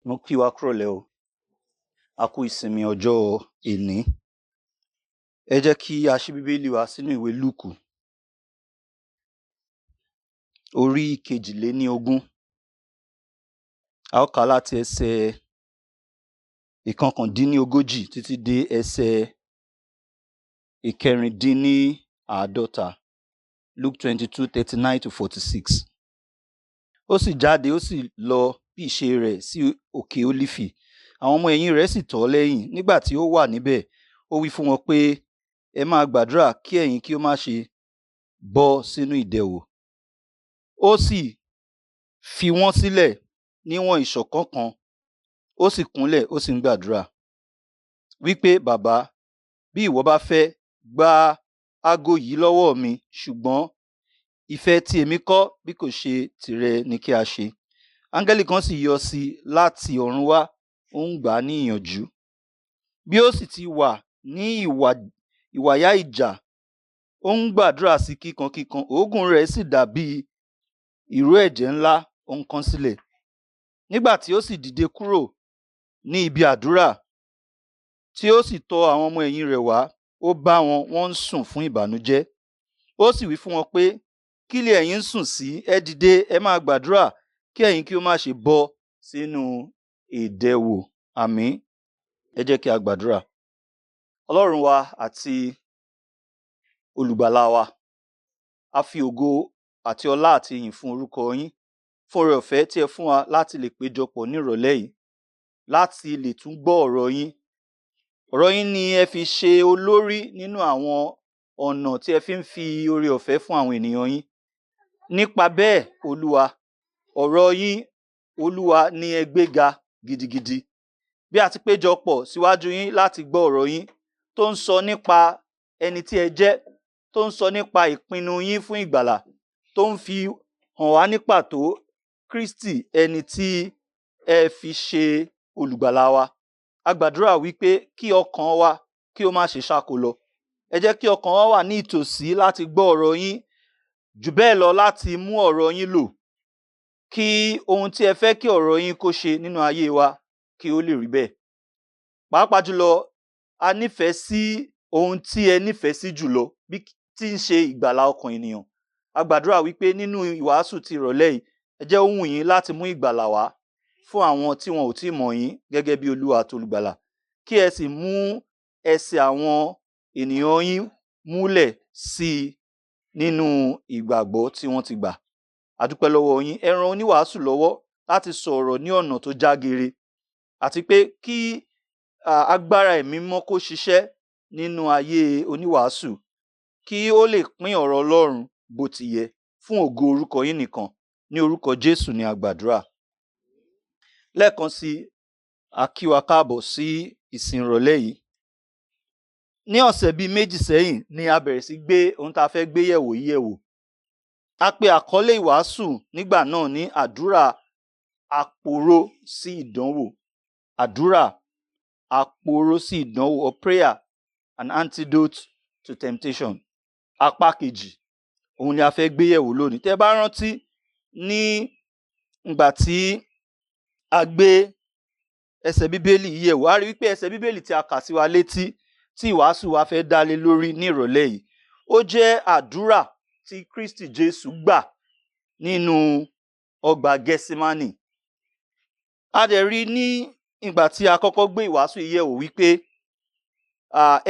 Mo kí wa kúrọ̀lẹ́ o. A kú ìsinmi ọjọ́ èní. Ẹ jẹ́ kí a ṣí Bíbélì wa sínú ìwé Lúùkù orí 22. A ó kà á láti ẹsẹ̀ 39 títí dé ẹsẹ̀ 46. Luke 22:39 to 46. Ó sì jáde, ó sì lọ bí ìṣe rẹ̀ sí òkè Ólífì. Àwọn ọmọ ẹ̀yìn rẹ̀ sì tọ̀ ọ́ lẹ́yìn. Nígbà tí ó wà níbẹ̀, ó wí fún wọn pé, ẹ máa gbàdúrà kí ẹ̀yin kí ó má ṣe bọ́ sínú ìdẹwò. Ó sì fi wọ́n sílẹ̀ níwọ̀n ìṣọ̀kan kan, ó sì kúnlẹ̀, ó sì ń gbàdúrà wí pé, Bàbá, bí ìwọ bá fẹ́, gba ago yìí lọ́wọ́ mi, ṣùgbọ́n ìfẹ́ ti èmi kọ́ bí kò ṣe tìrẹ ni kí a ṣe. Áńgẹ́lì kan sì yọ sí i láti ọ̀run wá, ó ń gbà á ní ìyànjú. Bí ó sì ti wà ní ìwàyà ìjà, ó ń gbàdúrà sí kíkankíkan, òógùn rẹ̀ sì dàbí ìró ẹ̀jẹ̀ ńlá, ó ń kán sílẹ̀. Nígbà tí ó sì dìde kúrò ní ibi àdúrà, tí ó sì tọ àwọn ọmọ ẹ̀yìn rẹ̀ wá, ó bá wọn, wọ́n ń sùn fún ìbànújẹ́. Ó sì wí fún wọn pé, kí li ẹ̀yin ń sùn sí? Ẹ dìde, ẹ máa gbàdúrà, kí ẹ̀yin kí ó má ṣe bọ́ sínú ìdẹwò. Àmín. Ẹ jẹ́ kí a gbàdúrà. Ọlọ́run wa àti olùgbàlà wa, a fi ògo àti ọlá àti ìyìn fún orúkọ yín, fún oore ọ̀fẹ́ tí ẹ fún wa láti lè péjọpọ̀ ní ìrọ̀lẹ́ yìí, láti lè tún gbọ́ ọ̀rọ̀ yín. Ọ̀rọ̀ yín ni ẹ fi ṣe olórí nínú àwọn ọ̀nà tí ẹ fi ń fi oore ọ̀fẹ́ fún àwọn ènìyàn yín. Nípa bẹ́ẹ̀, Olúwa, ọ̀rọ̀ yín, Olúwa, ni ẹ gbéga gidigidi. Bí a ti péjọpọ̀ síwájú yín láti gbọ́ ọ̀rọ̀ yín tó ń sọ nípa ẹni tí ẹ jẹ́, tó ń sọ nípa ìpinnu yín fún ìgbàlà, tó ń fi hàn wá ní pàtó Kristi ẹni tí ẹ fi ṣe olùgbàlà wa. A gbàdúrà wípé kí ọkàn wa kí ó má ṣe ṣáko lọ. Ẹ jẹ́ kí ọkàn wa wà ní ìtòsí láti gbọ́ ọ̀rọ̀ yín, jù bẹ́ẹ̀ lọ láti mú ọ̀rọ̀ yín lò, kí ohun tí ẹ fẹ́ kí ọ̀rọ̀ yín kó ṣe nínú ayé wa kí ó lè rí bẹ́ẹ̀. Pàápàá jùlọ, a nífẹ̀ẹ́ sí ohun tí ẹ nífẹ̀ẹ́ sí jùlọ, bí tí ń ṣe ìgbàlà ọkàn ènìyàn. A gbàdúrà wípé nínú ìwàásù ti ìrọ̀lẹ́ yìí, ẹ jẹ́ ó wù yín láti mú ìgbàlà wá fún àwọn tí wọn ò tí mọ̀ yín gẹ́gẹ́ bí Olúwa àti olùgbàlà, kí ẹ sì mú ẹsẹ̀ àwọn ènìyàn yín múlẹ̀ sí i nínú ìgbàgbọ́ tí wọ́n ti gbà. A dúpẹ́ lọ́wọ́ yín. Ẹ ran oníwàásù lọ́wọ́ láti sọ̀rọ̀ ní ọ̀nà tó jágere, àti pé kí agbára ẹ̀mí mímọ́ kó ṣiṣẹ́ nínú ayé oníwàásù, kí ó lè pín ọ̀rọ̀ Ọlọ́run bó ti yẹ fún ògo orúkọ yín nìkan. Ní orúkọ Jésù ni a gbàdúrà. Lẹ́ẹ̀kan sí, a kí wa káàbọ̀ sí ìsìn ìrọ̀lẹ́ yìí. Ní ọ̀sẹ̀ bíi méjì sẹ́yìn ni a bẹ̀rẹ̀ sí gbé ohun tá a fẹ́ gbé yẹ̀wò yìí yẹ̀wò. A pe àkọlé ìwàásù nígbà náà ní àdúrà àpòrò sí ìdánwò. Àdúrà àpòrò sí ìdánwò, or prayer, an antidote to temptation. Apá kejì, òun ni a fẹ́ gbé yẹ̀wò lónìí. Tẹ́ bá rántí ní ìgbà tí a gbé ẹsẹ̀ Bíbélì yìí yẹ̀wò, a rí wípé ẹsẹ̀ Bíbélì tí a kà sí wa létí tí ìwàásù wa fẹ́ dá lé lórí ní ìrọ̀lẹ́ yìí, ó jẹ́ àdúrà tí Kristi Jésù gbà nínú ọgbà Gẹ́símánì. A dẹ̀ rí ní ìgbà tí a kọ́kọ́ gbé ìwàásù yìí yẹ̀wò wípé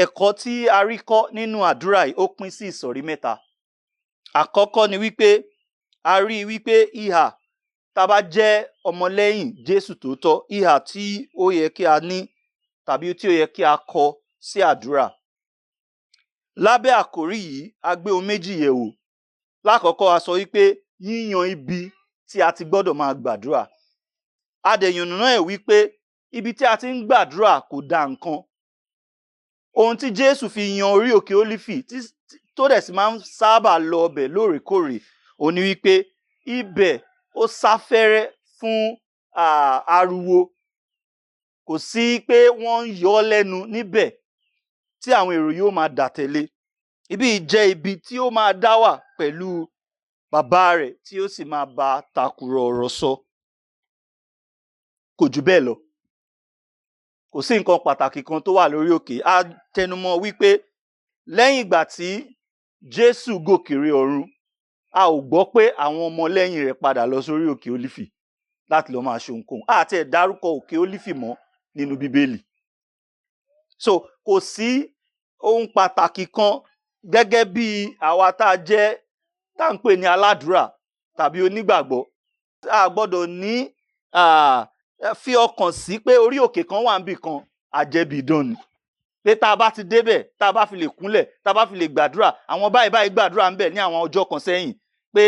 ẹ̀kọ́ tí a rí kọ́ nínú àdúrà yìí ó pín sí ìsọ̀rí mẹ́ta. Àkọ́kọ́ ni wípé a rí wípé ìhà tá a bá jẹ́ ọmọlẹ́yìn Jésù tòótọ́, ìhà tí ó yẹ kí a ní tàbí tí ó yẹ kí a kọ sí àdúrà. Lábẹ́ àkórí yìí, a gbé ohun méjì yẹ̀wò. Lákọ̀ọ́kọ́, a sọ wípé yíyan ibi tí a ti gbọ́dọ̀ máa gbàdúrà. A dẹ̀ yànnàná ẹ̀ wípé ibi tí a ti ń gbàdúrà kò da nǹkan. Ohun tí Jésù fi yan orí òkè Ólífì tó dẹ̀ sì máa ń sábà lọ ọbẹ̀ lóòrèkóòrè, òun ni wípé ibẹ̀ ó sáfẹ́rẹ́ fún ariwo. Kò sí pé wọ́n ń yọ ọ́ lẹ́nu níbẹ̀ tí àwọn èrò yóò máa dà tẹ̀lé. Ibí yìí jẹ́ ibi tí ó máa dá wà pẹ̀lú bàbá rẹ̀ tí ó sì máa bá takùrọ̀ ọ̀rọ̀ sọ. Kò jù bẹ́ẹ̀ lọ. Kò sí nǹkan pàtàkì kan tó wà lórí òkè. A tẹnumọ́ wípé lẹ́yìn ìgbà tí Jésù gòkè re ọ̀run, a ò gbọ́ pé àwọn ọmọlẹ́yìn rẹ̀ padà lọ sórí òkè Ólífì láti lọ máa ṣe ohunkóhun. A ti ẹ̀ dárúkọ òkè Ólífì mọ́ nínú Bíbélì. So kò sí ohun pàtàkì kan gẹ́gẹ́ bí àwa tá a jẹ́ tá à ń pè ní aládùúrà tàbí onígbàgbọ́. A gbọ́dọ̀ ní fi ọkàn sí pé orí òkè kan wà níbì kan, àjẹbìdán ni. Pé tá a bá ti débẹ̀, tá a bá fi lè kúnlẹ̀, tá a bá fi lè gbàdúrà, àwọn báyìí báyìí gbàdúrà ń bẹ̀ ní àwọn ọjọ́ kan sẹ́yìn. Pé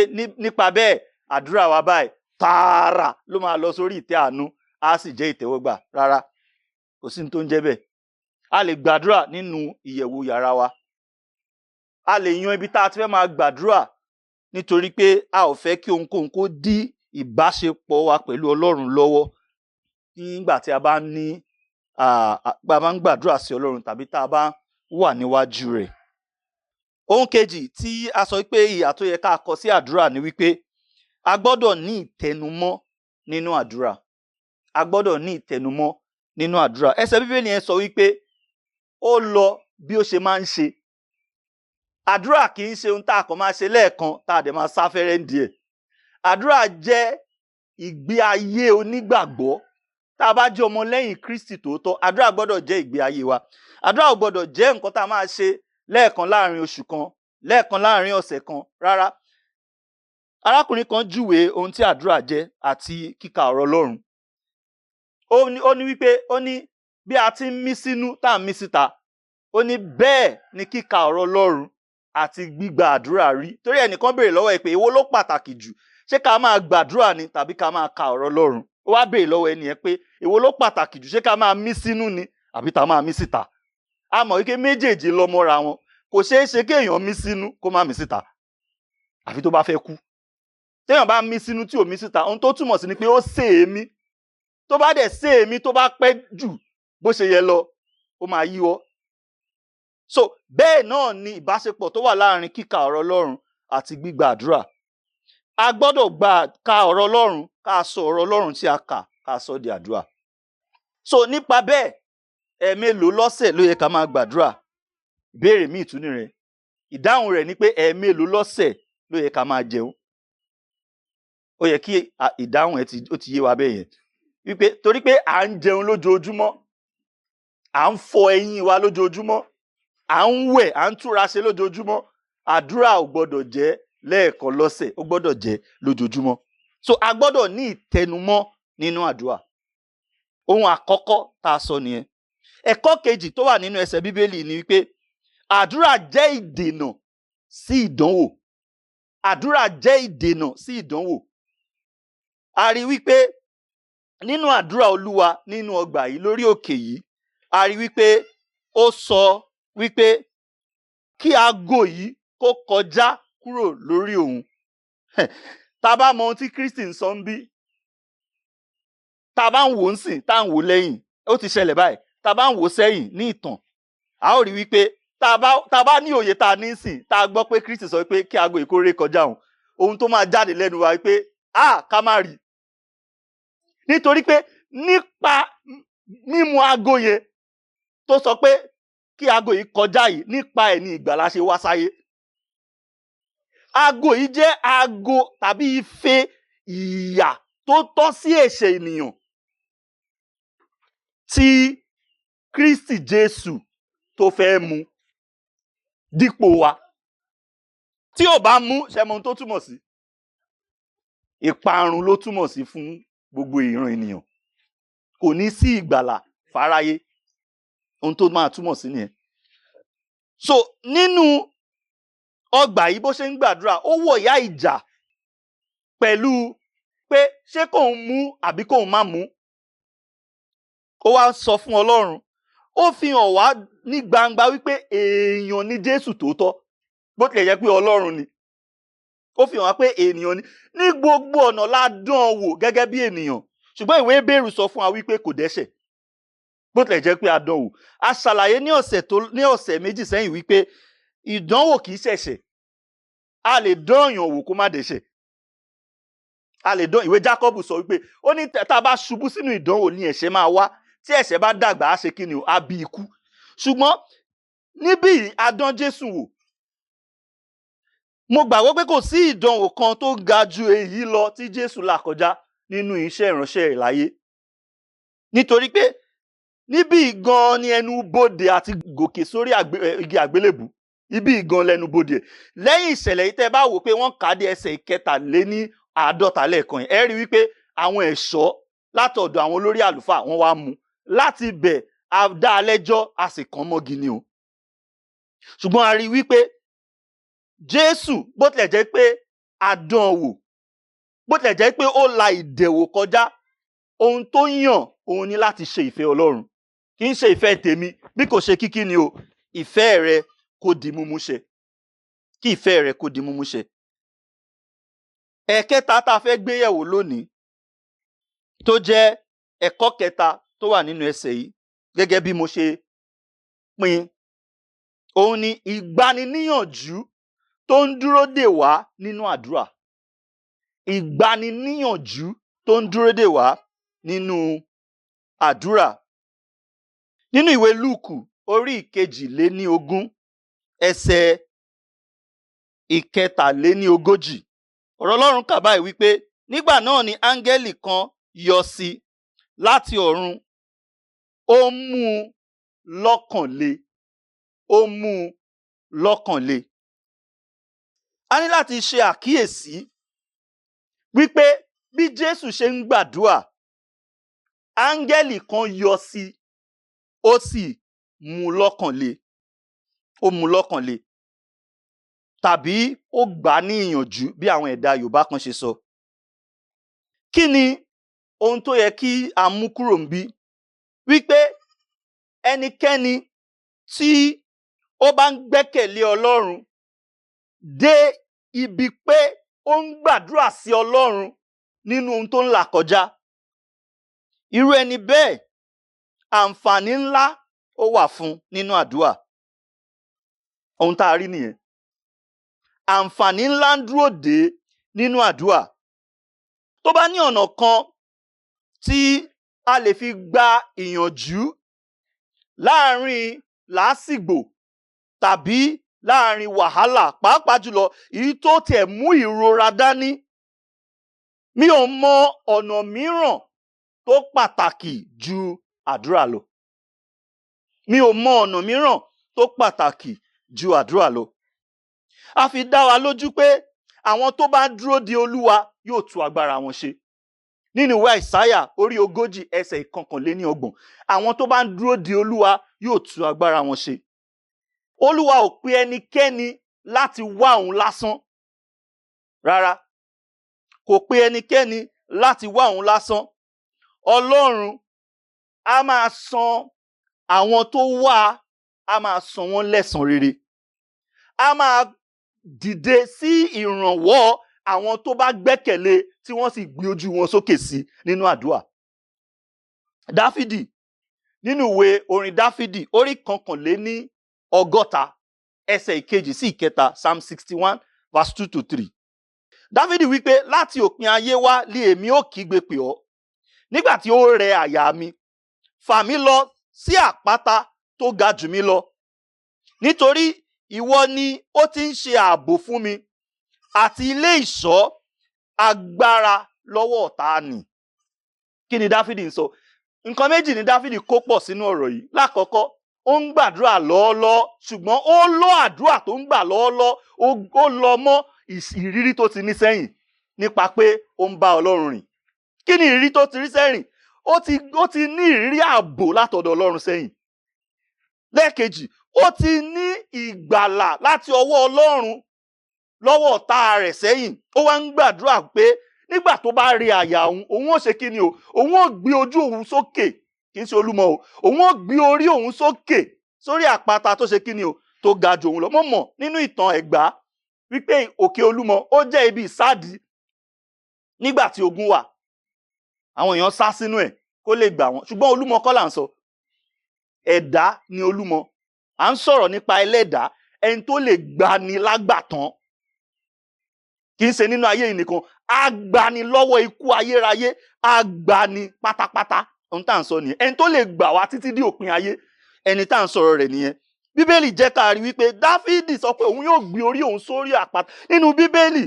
nípa bẹ́ẹ̀, àdúrà wa báyìí tààrà ló máa lọ sórí ìtẹ́ àánú, á sì jẹ́ ìtẹ́wọ́gbà. Rárá, kò sí ní tó ń jẹ́ bẹ́ẹ̀. A lè gbàdúrà nínú ìyẹ̀wù yàrá wa. A lè yan ibi tá a ti fẹ́ máa gbàdúrà nítorí pé a ò fẹ́ kí ohunkóhun kó dí ìbáṣepọ̀ wa pẹ̀lú Ọlọ́run lọ́wọ́ nígbà tí a bá ní bá ń gbàdúrà sí Ọlọ́run tàbí tá a bá wà níwájú rẹ̀. Ohun kejì tí a sọ pé ìhà tó yẹ ká kọ sí àdúrà ni wípé a gbọ́dọ̀ ní ìtẹnumọ́ nínú àdúrà. A gbọ́dọ̀ ní ìtẹnumọ́ nínú àdúrà. Ẹsẹ̀ Bíbélì yẹn sọ wípé ó lọ bí ó ṣe máa ń ṣe. Àdúrà kì í ṣe ohun tá a kàn máa ṣe lẹ́ẹ̀kan tá a dẹ̀ máa sáfẹ́rẹ́ díẹ̀. Àdúrà jẹ́ ìgbé ayé onígbàgbọ́. Tá a bá jẹ́ ọmọ lẹ́yìn Kristi tòótọ́, àdúrà gbọ́dọ̀ jẹ́ ìgbé ayé wa. Àdúrà ò gbọ́dọ̀ jẹ́ nǹkan tá a máa ṣe lẹ́ẹ̀kan láàrin oṣù kan, lẹ́ẹ̀kan láàrin ọ̀sẹ̀ kan, rárá. Arákùnrin kan júwe ohun tí àdúrà jẹ́ àti kíka ọ̀rọ̀ Ọlọ́run. Ó ní wípé ó ní bí a ti ń mí sínú tá à ń mí síta, ó ní bẹ́ẹ̀ ni kíka ọ̀rọ̀ Ọlọ́run àti gbígba àdúrà rí. Torí ẹnìkan béèrè lọ́wọ́ ẹ pé èwo ló pàtàkì jù, ṣé ká máa gbàdúrà ni tàbí ká máa ka ọ̀rọ̀ Ọlọ́run? Ó wá béèrè lọ́wọ́ ẹni yẹn pé èwo ló pàtàkì jù, ṣé ká máa mí sínú ni àbí tá máa mí síta? A mọ̀ wípé méjèèjì lọ mọ́ra wọn. Kò ṣeé ṣe kéèyàn mí sínú kó má mí síta, àfi tó bá fẹ́ kú. Téèyàn bá mí sínú tí ò mí síta, ohun tó túmọ̀ sí ni pé ó sè é mí. Tó bá dẹ̀ sè é mí tó bá pẹ́ jù bó ṣe yẹ lọ, ó máa yíwọ́. So bẹ́ẹ̀ náà ni ìbáṣepọ̀ tó wà láàrin kíka ọ̀rọ̀ Ọlọ́run àti gbígba àdúrà. A gbọ́dọ̀ ka ọ̀rọ̀ Ọlọ́run, ká sọ ọ̀rọ̀ Ọlọ́run tí a kà, ká sọ di àdúrà. So nípa bẹ́ẹ̀, ẹ̀ẹ̀mélòó lọ́sẹ̀ ló yẹ ká máa gbàdúrà? Ìbéèrè míì tún nìyẹn. Ìdáhùn rẹ̀ ni pé ẹ̀ẹ̀mélòó lọ́sẹ̀ ló yẹ ká máa jẹun. Ó yẹ kí ìdáhùn ẹ̀ ó ti yé wa bẹ́ẹ̀ yẹn. Wípé torí pé à ń jẹun lójoojúmọ́, à ń fọ eyín wa lójoojúmọ́, à ń wẹ̀, à ń túra ṣe lójoojúmọ́, àdúrà ò gbọ́dọ̀ jẹ́ lẹ́ẹ̀kan lọ́sẹ̀, ó gbọ́dọ̀ jẹ́ lójoojúmọ́. So a gbọ́dọ̀ ní ìtẹnumọ́ nínú àdúrà. Ohun àkọ́kọ́ tá a sọ nìyẹn. Ẹ̀kọ́ kejì tó wà nínú ẹsẹ̀ Bíbélì ni wípé àdúrà jẹ́ ìdènà sí ìdánwò. Àdúrà jẹ́ ìdènà sí ìdánwò. A rí wípé nínú àdúrà Olúwa nínú ọgbà yìí lórí òkè yìí, a rí wípé ó sọ wípé kí aago yìí kó kọjá kúrò lórí òun. Tá a bá mọ ohun tí Kristi ń sọ ń bí, tá a bá ń wò ń sìn, tá a ń wò lẹ́yìn, ó ti ṣẹlẹ̀ báyìí. Tá a bá ń wò sẹ́yìn ní ìtàn, a ó rí wípé tá a bá ní òye tá a ní sìn, tá a gbọ́ pé Kristi sọ pé kí aago yìí kó ré kọjá òun, ohun tó máa jáde lẹ́nu wa wípé a ká má rí. Nítorí pé nípa mímu aago yẹn tó sọ pé kí aago yìí kọjá yìí, nípa ẹ̀ ní ìgbàlà ṣe wá sáyé. Aago yìí jẹ́ aago tàbí ife ìyà tó tọ́ sí ẹ̀ṣẹ̀ ènìyàn tí Kristi Jésù tó fẹ́ mu dípò wa. Tí ò bá mú, ṣe mọ ohun tó túmọ̀ sí? Ìparun ló túmọ̀ sí fún gbogbo ìran ènìyàn. Kò ní sí ìgbàlà fáráyé. Ohun tó máa túmọ̀ sí nìyẹn. So nínú ọgbà yìí bó ṣe ń gbàdúrà, ó wọ̀ ìyá ìjà pẹ̀lú pé ṣé kóun mú àbí kóun má mú. Ó wá sọ fún Ọlọ́run. Ó fi hàn wá ní gbangba wípé èèyàn ni Jésù tòótọ́, bó tilẹ̀ jẹ́ pé Ọlọ́run ni. Ó fi hàn wá pé ènìyàn ni. Ní gbogbo ọ̀nà la dán wò gẹ́gẹ́ bí ènìyàn. Ṣùgbọ́n ìwé Hébérù sọ fún wa wípé kò dẹ́ṣẹ̀, bó tilẹ̀ jẹ́ pé a dán wò. A ṣàlàyé ní ọ̀sẹ̀ méjì sẹ́yìn wípé ìdánwò kìí ṣẹ̀ṣẹ̀. A lè dán èèyàn wò kó má dẹ́ṣẹ̀. A lè dán. Ìwé Jákọ́bù sọ wípé ó ní tá a bá ṣubú sínú ìdánwò ní ẹ̀ṣẹ̀ máa wá. Tí ẹ̀ṣẹ̀ bá dàgbà, á ṣe kí ni o? Á bí ikú. Ṣùgbọ́n níbí yìí, a dán Jésù wò. Mo gbàgbọ́ pé kò sí ìdánwò kan tó ga ju èyí lọ tí Jésù là kọjá nínú iṣẹ́ ìránṣẹ́ rẹ̀ láyé. Nítorí pé níbí gan ni ẹnu bodè àti gòkè sórí igi àgbélébù. Ibi gan lẹnu bodè. Lẹ́yìn ìṣẹ̀lẹ̀ yìí, tẹ́ bá wò pé wọ́n kà á dé ẹsẹ̀ 53 lẹ́ẹ̀kan yẹn, ẹ rí wípé àwọn ẹ̀ṣọ́ látọ̀dọ̀ àwọn olórí àlùfáà wọ́n wá mú láti bẹ̀, a dá a lẹ́jọ́, a sì kàn mọ́gi ni o. Ṣùgbọ́n a rí wípé Jésù, bó tilẹ̀ jẹ́ pé a dán wò, bó tilẹ̀ jẹ́ pé ó la ìdẹ̀wò kọjá, ohun tó yàn òun ni láti ṣe ìfẹ́ Ọlọ́run. Kì í ṣe ìfẹ́ tèmi bí kò ṣe kíkí ni o, ìfẹ́ rẹ kó di múmú ṣẹ. Kí ìfẹ́ rẹ kó di múmú ṣẹ. Ẹ̀kẹta tá a fẹ́ gbé yẹ̀wò lónìí, tó jẹ́ ẹ̀kọ́ kẹta tó wà nínú ẹsẹ̀ yìí, gẹ́gẹ́ bí mo ṣe pín, òun ni ìgbaniníyànjú tó ń dúró dè wá nínú àdúrà. Ìgbaniníyànjú tó ń dúró dè wá nínú àdúrà. Nínú ìwé Lúùkù orí 22 ẹsẹ̀ 43, ọ̀rọ̀ Ọlọ́run kà báyìí wípé nígbà náà ni áńgẹ́lì kan yọ sí láti ọ̀run, ó mú un lọ́kàn le, ó mú un lọ́kàn le. A ní láti ṣe àkíyèsí wípé bí Jésù ṣe ń gbàdúrà, áńgẹ́lì kan yọ sí, ó sì mú un lọ́kàn le, ó mú un lọ́kàn le, tàbí ó gbà á ní ìyànjú bí àwọn ẹ̀dà Yorùbá kan ṣe sọ. Kí ni ohun tó yẹ kí a mú kúrò níbí? Wípé ẹnikẹ́ni tí ó bá ń gbẹ́kẹ̀lé Ọlọ́run dé ibi pé ó ń gbàdúrà sí Ọlọ́run nínú ohun tó ń là kọjá, irú ẹni bẹ́ẹ̀, àǹfààní ńlá ó wà fún nínú àdúrà. Ohun tá a rí nìyẹn. Àǹfààní ńlá ń dúró dè nínú àdúrà. Tó bá ní ọ̀nà kan tí a lè fi gba ìyànjú láàrin làásìgbò tàbí láàrin wàhálà, pàápàá jùlọ èyí tó tiẹ̀ mú ìrora dání, mi ò mọ ọ̀nà mìíràn tó pàtàkì ju àdúrà lọ. Mi ò mọ ọ̀nà mìíràn tó pàtàkì ju àdúrà lọ. A fi dá wa lójú pé àwọn tó bá dúró de Olúwa yóò tú agbára wọn ṣe. Nínú ìwé Àìsáyà orí 40 ẹsẹ̀ 31, àwọn tó bá ń dúró de Olúwa yóò tú agbára wọn ṣe. Olúwa ò pe ẹnikẹ́ni láti wá òun lásán. Rárá, kò pe ẹnikẹ́ni láti wá òun lásán. Ọlọ́run a máa san àwọn tó wá, a máa san wọ́n lẹ́san rere. A máa dìde sí ìrànwọ́ àwọn tó bá gbẹ́kẹ̀lé tí wọ́n sì gbé ojú wọn sókè sí nínú àdúrà. Dáfídì, nínú ìwé orin Dáfídì orí 61 ẹsẹ̀ 2 sí 3, Psalm 61 verse 2 to 3. Dáfídì wípé láti òpin ayé wá lé èmi ó kígbe pè ọ́, nígbà tí ó rẹ àyà mi, fà mí lọ sí àpáta tó ga jù mí lọ. Nítorí ìwọ ni ó ti ń ṣe ààbò fún mi àti ilé ìṣọ́ agbára lọ́wọ́ ọ̀tá nì. Kí ni Dáfídì ń sọ? Nǹkan méjì ni Dáfídì kó pọ̀ sínú ọ̀rọ̀ yìí. Lákọ̀ọ́kọ́, ó ń gbàdúrà lọ́ọ́lọ́, ṣùgbọ́n ó lọ àdúrà tó ń gbà lọ́ọ́lọ́, ó lọ mọ́ ìrírí tó ti ní sẹ́yìn nípa pé ó ń bá Ọlọ́run rìn. Kí ni ìrírí tó ti rí sẹ́yìn? Ó ti ní ìrírí ààbò látọ̀dọ̀ Ọlọ́run sẹ́yìn. Lẹ́ẹ̀kejì, ó ti ní ìgbàlà láti ọwọ́ Ọlọ́run lọ́wọ́ ọ̀tá rẹ̀ sẹ́yìn. Ó wá ń gbàdúrà pé nígbà tó bá rí àyà òun, òun ó ṣe kí ni o? Òun ó gbé ojú òun sókè, kì í ṣe Olúmọ o. Òun ó gbé orí òun sókè sórí àpáta tó ṣe kí ni o? Tó ga jù òun lọ. Mo mọ̀ nínú ìtàn Ẹ̀gbá wípé òkè Olúmọ ó jẹ́ ibi ìsádi nígbà tí ogun wà. Àwọn èèyàn sá sínú ẹ̀ kó lè gbà wọ́n. Ṣùgbọ́n Olúmọ kọ́ là ń sọ. Ẹ̀dá ni Olúmọ. À ń sọ̀rọ̀ nípa ẹlẹ́dàá, ẹni tó lè gbani lágbàtàn. Kì í ṣe nínú ayé yìí nìkan, Agbani lọ́wọ́ ikú ayérayé, agbani pátápátá. Ohun tá à ń sọ nìyẹn. Ẹni tó lè gbà wá títí dé òpin ayé, ẹni tá à ń sọ̀rọ̀ rẹ̀ nìyẹn. Bíbélì jẹ́ ká rí wípé Dáfídì sọ pé òun yóò gbé orí òun sórí àpáta. Nínú Bíbélì,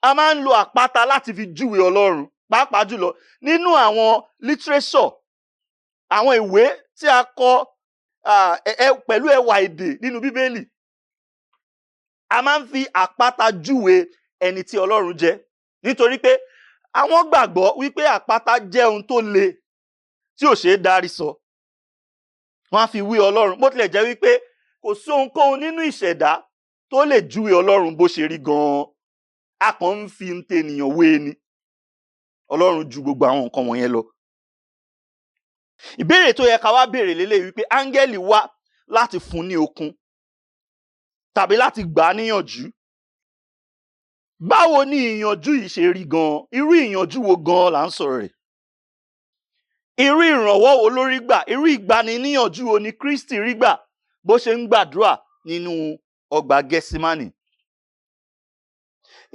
a máa ń lo àpáta láti fi júwe Ọlọ́run, pàápàá jùlọ nínú àwọn literature, àwọn ìwé tí a kọ pẹ̀lú ẹwà èdè nínú Bíbélì. A máa ń fi àpáta júwe ẹni tí Ọlọ́run jẹ́, nítorí pé àwọn gbàgbọ́ wípé àpáta jẹ́ ohun tó le tí ò ṣeé dárí sọ. Wọ́n á fi wí Ọlọ́run, bó tilẹ̀ jẹ́ wípé kò sí ohunkóhun nínú ìṣẹ̀dá tó lè júwe Ọlọ́run bó ṣe rí gan-an. A kàn ń fi ń tènìyàn wé ni. Ọlọ́run ju gbogbo àwọn nǹkan wọ̀nyẹn lọ. Ìbéèrè tó yẹ ká wá béèrè lélẹ̀ wípé áńgẹ́lì wá láti fún ní okun tàbí láti gbà á níyànjú. Báwo ni ìyànjú yìí ṣe rí gan-an? Irú ìyànjú wo gan-an là ń sọ̀rọ̀ rẹ̀? Irú ìrànwọ́ wo ló rí gbà? Irú ìgbaniníyànjú wo ni Kristi rí gbà bó ṣe ń gbàdúrà nínú ọgbà Gẹ́símánì?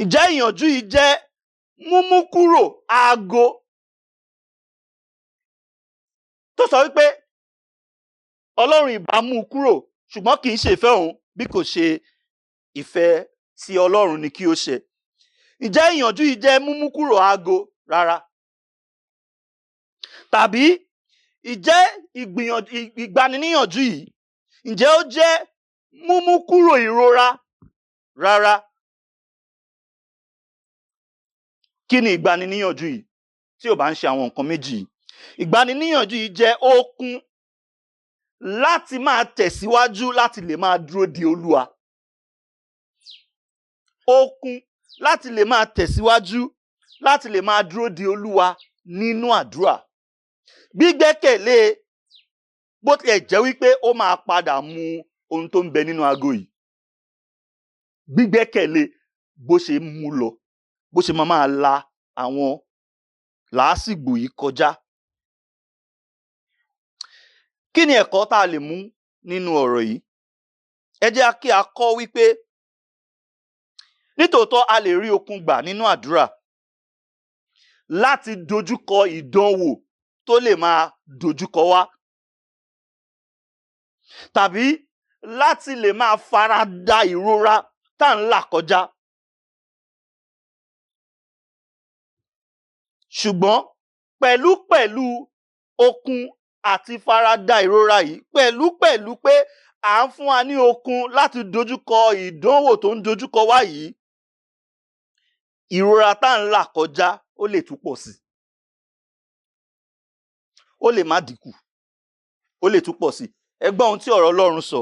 Ǹjẹ́ ìyànjú yìí jẹ́ múmú kúrò aago tó sọ wípé Ọlọ́run ìbá mú un kúrò, ṣùgbọ́n kì í ṣe ìfẹ́ òun bí kò ṣe ìfẹ́ tí Ọlọ́run ni kí ó ṣe? Ǹjẹ́ ìyànjú yìí jẹ́ múmú kúrò aago? Rárá. Tàbí ìjẹ́ ìgbaniníyànjú yìí, ǹjẹ́ ó jẹ́ múmú kúrò ìrora? Rárá. Kí ni ìgbaniníyànjú yìí tí ò bá ń ṣe àwọn nǹkan méjì yìí? Ìgbaniníyànjú yìí jẹ́ okun láti máa tẹ̀síwájú, láti lè máa dúró de Olúwa. Okun láti lè máa tẹ̀síwájú, láti lè máa dúró de Olúwa nínú àdúrà. Gbígbẹ́kẹ̀lé bó tilẹ̀ jẹ́ wípé ó máa padà mu ohun tó ń bẹ nínú ago yìí. Gbígbẹ́kẹ̀lé bó ṣe mú lọ, bó ṣe máa la àwọn làásìgbò yìí kọjá. Kí ni ẹ̀kọ́ tá a lè mú nínú ọ̀rọ̀ yìí? Ẹ jẹ́ kí a kọ́ wípé nítòótọ́ a lè rí okun gbà nínú àdúrà láti dojúkọ ìdánwò tó lè máa dojúkọ wá, tàbí láti lè máa fara da ìrora tá ń là kọjá. Ṣùgbọ́n pẹ̀lú okun àti farada ìrora yìí, pẹ̀lú pé à ń fún wa ní okun láti dojúkọ ìdánwò tó ń dojúkọ wá yìí, ìrora tá ń là kọjá ó lè tún pọ̀ sí. Ó lè má dínkù, ó lè tún pọ̀ sí. Ẹ gbọ́ ohun tí ọ̀rọ̀ Ọlọ́run sọ.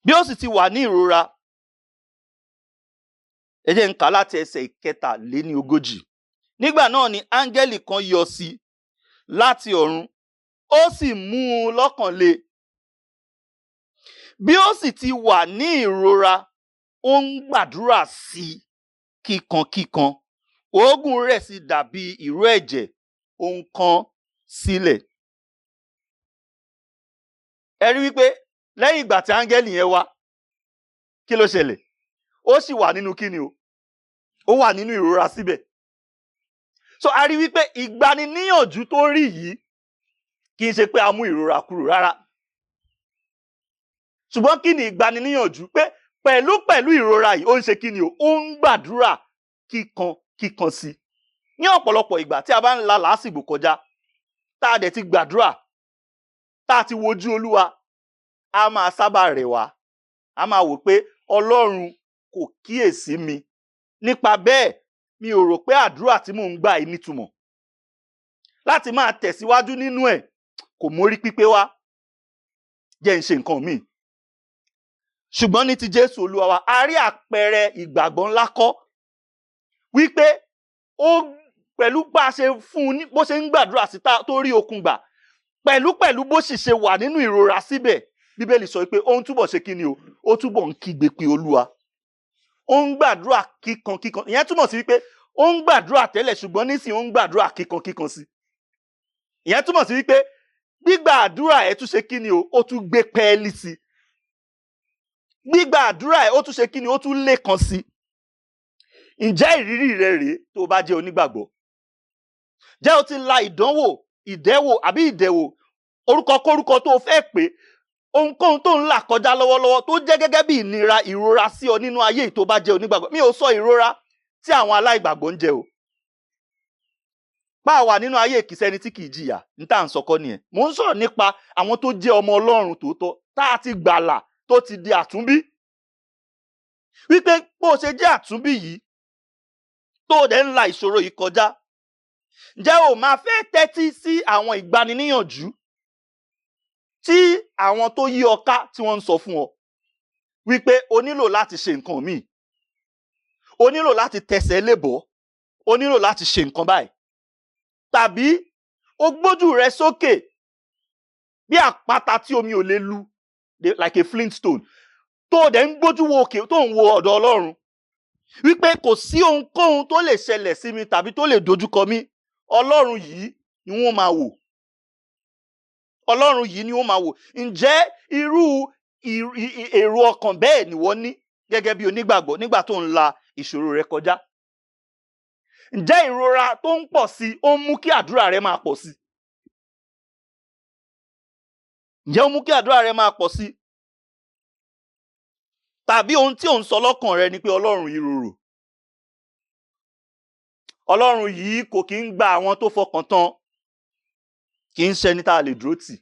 Bí ó sì ti wà ní ìrora, ẹ jẹ́ n kà láti ẹsẹ̀ 43. Nígbà náà ni áńgẹ́lì kan yọ sí láti ọ̀run, ó sì mú un lọ́kàn le. Bí ó sì ti wà ní ìrora, ó ń gbàdúrà sí kíkankíkan. Òógùn rẹ̀ sì dàbí ìró ẹ̀jẹ̀, ó ń kán sílẹ̀. Ẹ rí wípé lẹ́yìn ìgbà tí áńgẹ́lì yẹn wá, kí ló ṣẹlẹ̀? Ó sì wà nínú kíni o? Ó wà nínú ìrora síbẹ̀. So a rí wípé ìgbaniníyànjú tó rí yìí kì í ṣe pé a mú ìrora kúrò rárá. Ṣùgbọ́n kí ni ìgbaniníyànjú? Pé pẹ̀lú ìrora yìí, ó ń ṣe kíni o? Ó ń gbàdúrà kíkan kíkan sí. Ní ọ̀pọ̀lọpọ̀ ìgbà tí a bá ń la làásìgbò kọjá, tá a dẹ̀ ti gbàdúrà, tá a ti wojú Olúwa, a máa sábà rẹ̀ wá. A máa wò pé Ọlọ́run kò kíyèsí mi. Nípa bẹ́ẹ̀, mi ò rò pé àdúrà tí mò ń gbà yìí nítumọ̀. Láti máa tẹ̀síwájú nínú ẹ̀ kò mórí pípé wá. Jẹ́ ń ṣe nǹkan míì. Ṣùgbọ́n ní ti Jésù Olúwa wa, a rí àpẹẹrẹ ìgbàgbọ́ ńlá kọ́ wípé ó pẹ̀lú bá a ṣe fún un bó ṣe ń gbàdúrà sí tó rí okun gbà, pẹ̀lú bó sì ṣe wà nínú ìrora síbẹ̀, Bíbélì sọ pé ó ń túbọ̀ ṣe kíni o, ó túbọ̀ ń kígbe pé Olúwa. Ó ń gbàdúrà kíkan kíkan. Ìyẹn túmọ̀ sí wípé ó ń gbàdúrà tẹ́lẹ̀, ṣùgbọ́n nísìnyí ó ń gbàdúrà kíkan kíkan sí. Ìyẹn túmọ̀ sí wípé gbígbà àdúrà ẹ̀ tún ṣe kíni o, ó tún gbé pẹ́ẹ́lí sí. Gbígbà àdúrà ẹ̀ ó tún ṣe kíni o, ó tún lékan sí. Ǹjẹ́ ìrírí rẹ rèé tó o bá jẹ́ onígbàgbọ́? Jẹ́ o ti la ìdánwò, ìdẹ́wò àbí ìdẹ̀wò, orúkọ kórúkọ tó o fẹ́ pè, ohunkóhun tó ń là kọjá lọ́wọ́lọ́wọ́ tó jẹ́ gẹ́gẹ́ bí ìnira, ìrora sí ọ nínú ayé tó bá jẹ́ onígbàgbọ́. Mi ò sọ ìrora tí àwọn aláìgbàgbọ́ ń jẹ o. Pa wà nínú ayé kìsẹ́ni tí kìí jìyà, ní tá à ń sọkọ́ nìyẹn. Mò ń sọ̀rọ̀ nípa àwọn tó jẹ́ ọmọ Ọlọ́run tòótọ́, tá a ti gbàlà tó ti di àtúnbí. Wípé bó o ṣe jẹ́ àtúnbí yìí, tó o dẹ̀ ń la ìṣòro yìí kọjá, ǹjẹ́ o máa fẹ́ tẹ́tí sí àwọn ìgbaniníyànjú tí àwọn tó yí ọ ká tí wọ́n ń sọ fún ọ wípé o nílò láti ṣe nǹkan míì, o nílò láti tẹsẹ̀ lébọ̀, o nílò láti ṣe nǹkan báyìí, tàbí o gbójú rẹ sókè bí àpáta tí omi ò lè lu, like a flintstone, tó o dẹ̀ ń gbójú wo òkè tó ń wo ọ̀dọ̀ Ọlọ́run wípé kò sí ohunkóhun tó lè ṣẹlẹ̀ sí mi tàbí tó lè dojúkọ mi, Ọlọ́run yìí ni wọ́n máa wò. Ọlọ́run yìí ni wọ́n máa wò. Ǹjẹ́ irú èrò ọkàn bẹ́ẹ̀ ni wọ́n ní gẹ́gẹ́ bí onígbàgbọ́ nígbà tó ń la ìṣòro rẹ kọjá? Ǹjẹ́ ìrora tó ń pọ̀ sí ó ń mú kí àdúrà rẹ máa pọ̀ sí? Ǹjẹ́ ó mú kí àdúrà rẹ máa pọ̀ sí? Tàbí ohun tí ò ń sọ lọ́kàn rẹ ni pé Ọlọ́run yìí rorò. Ọlọ́run yìí kò kí ń gba àwọn tó fọkàn tán, kì í ṣẹni tá a lè dúró tì.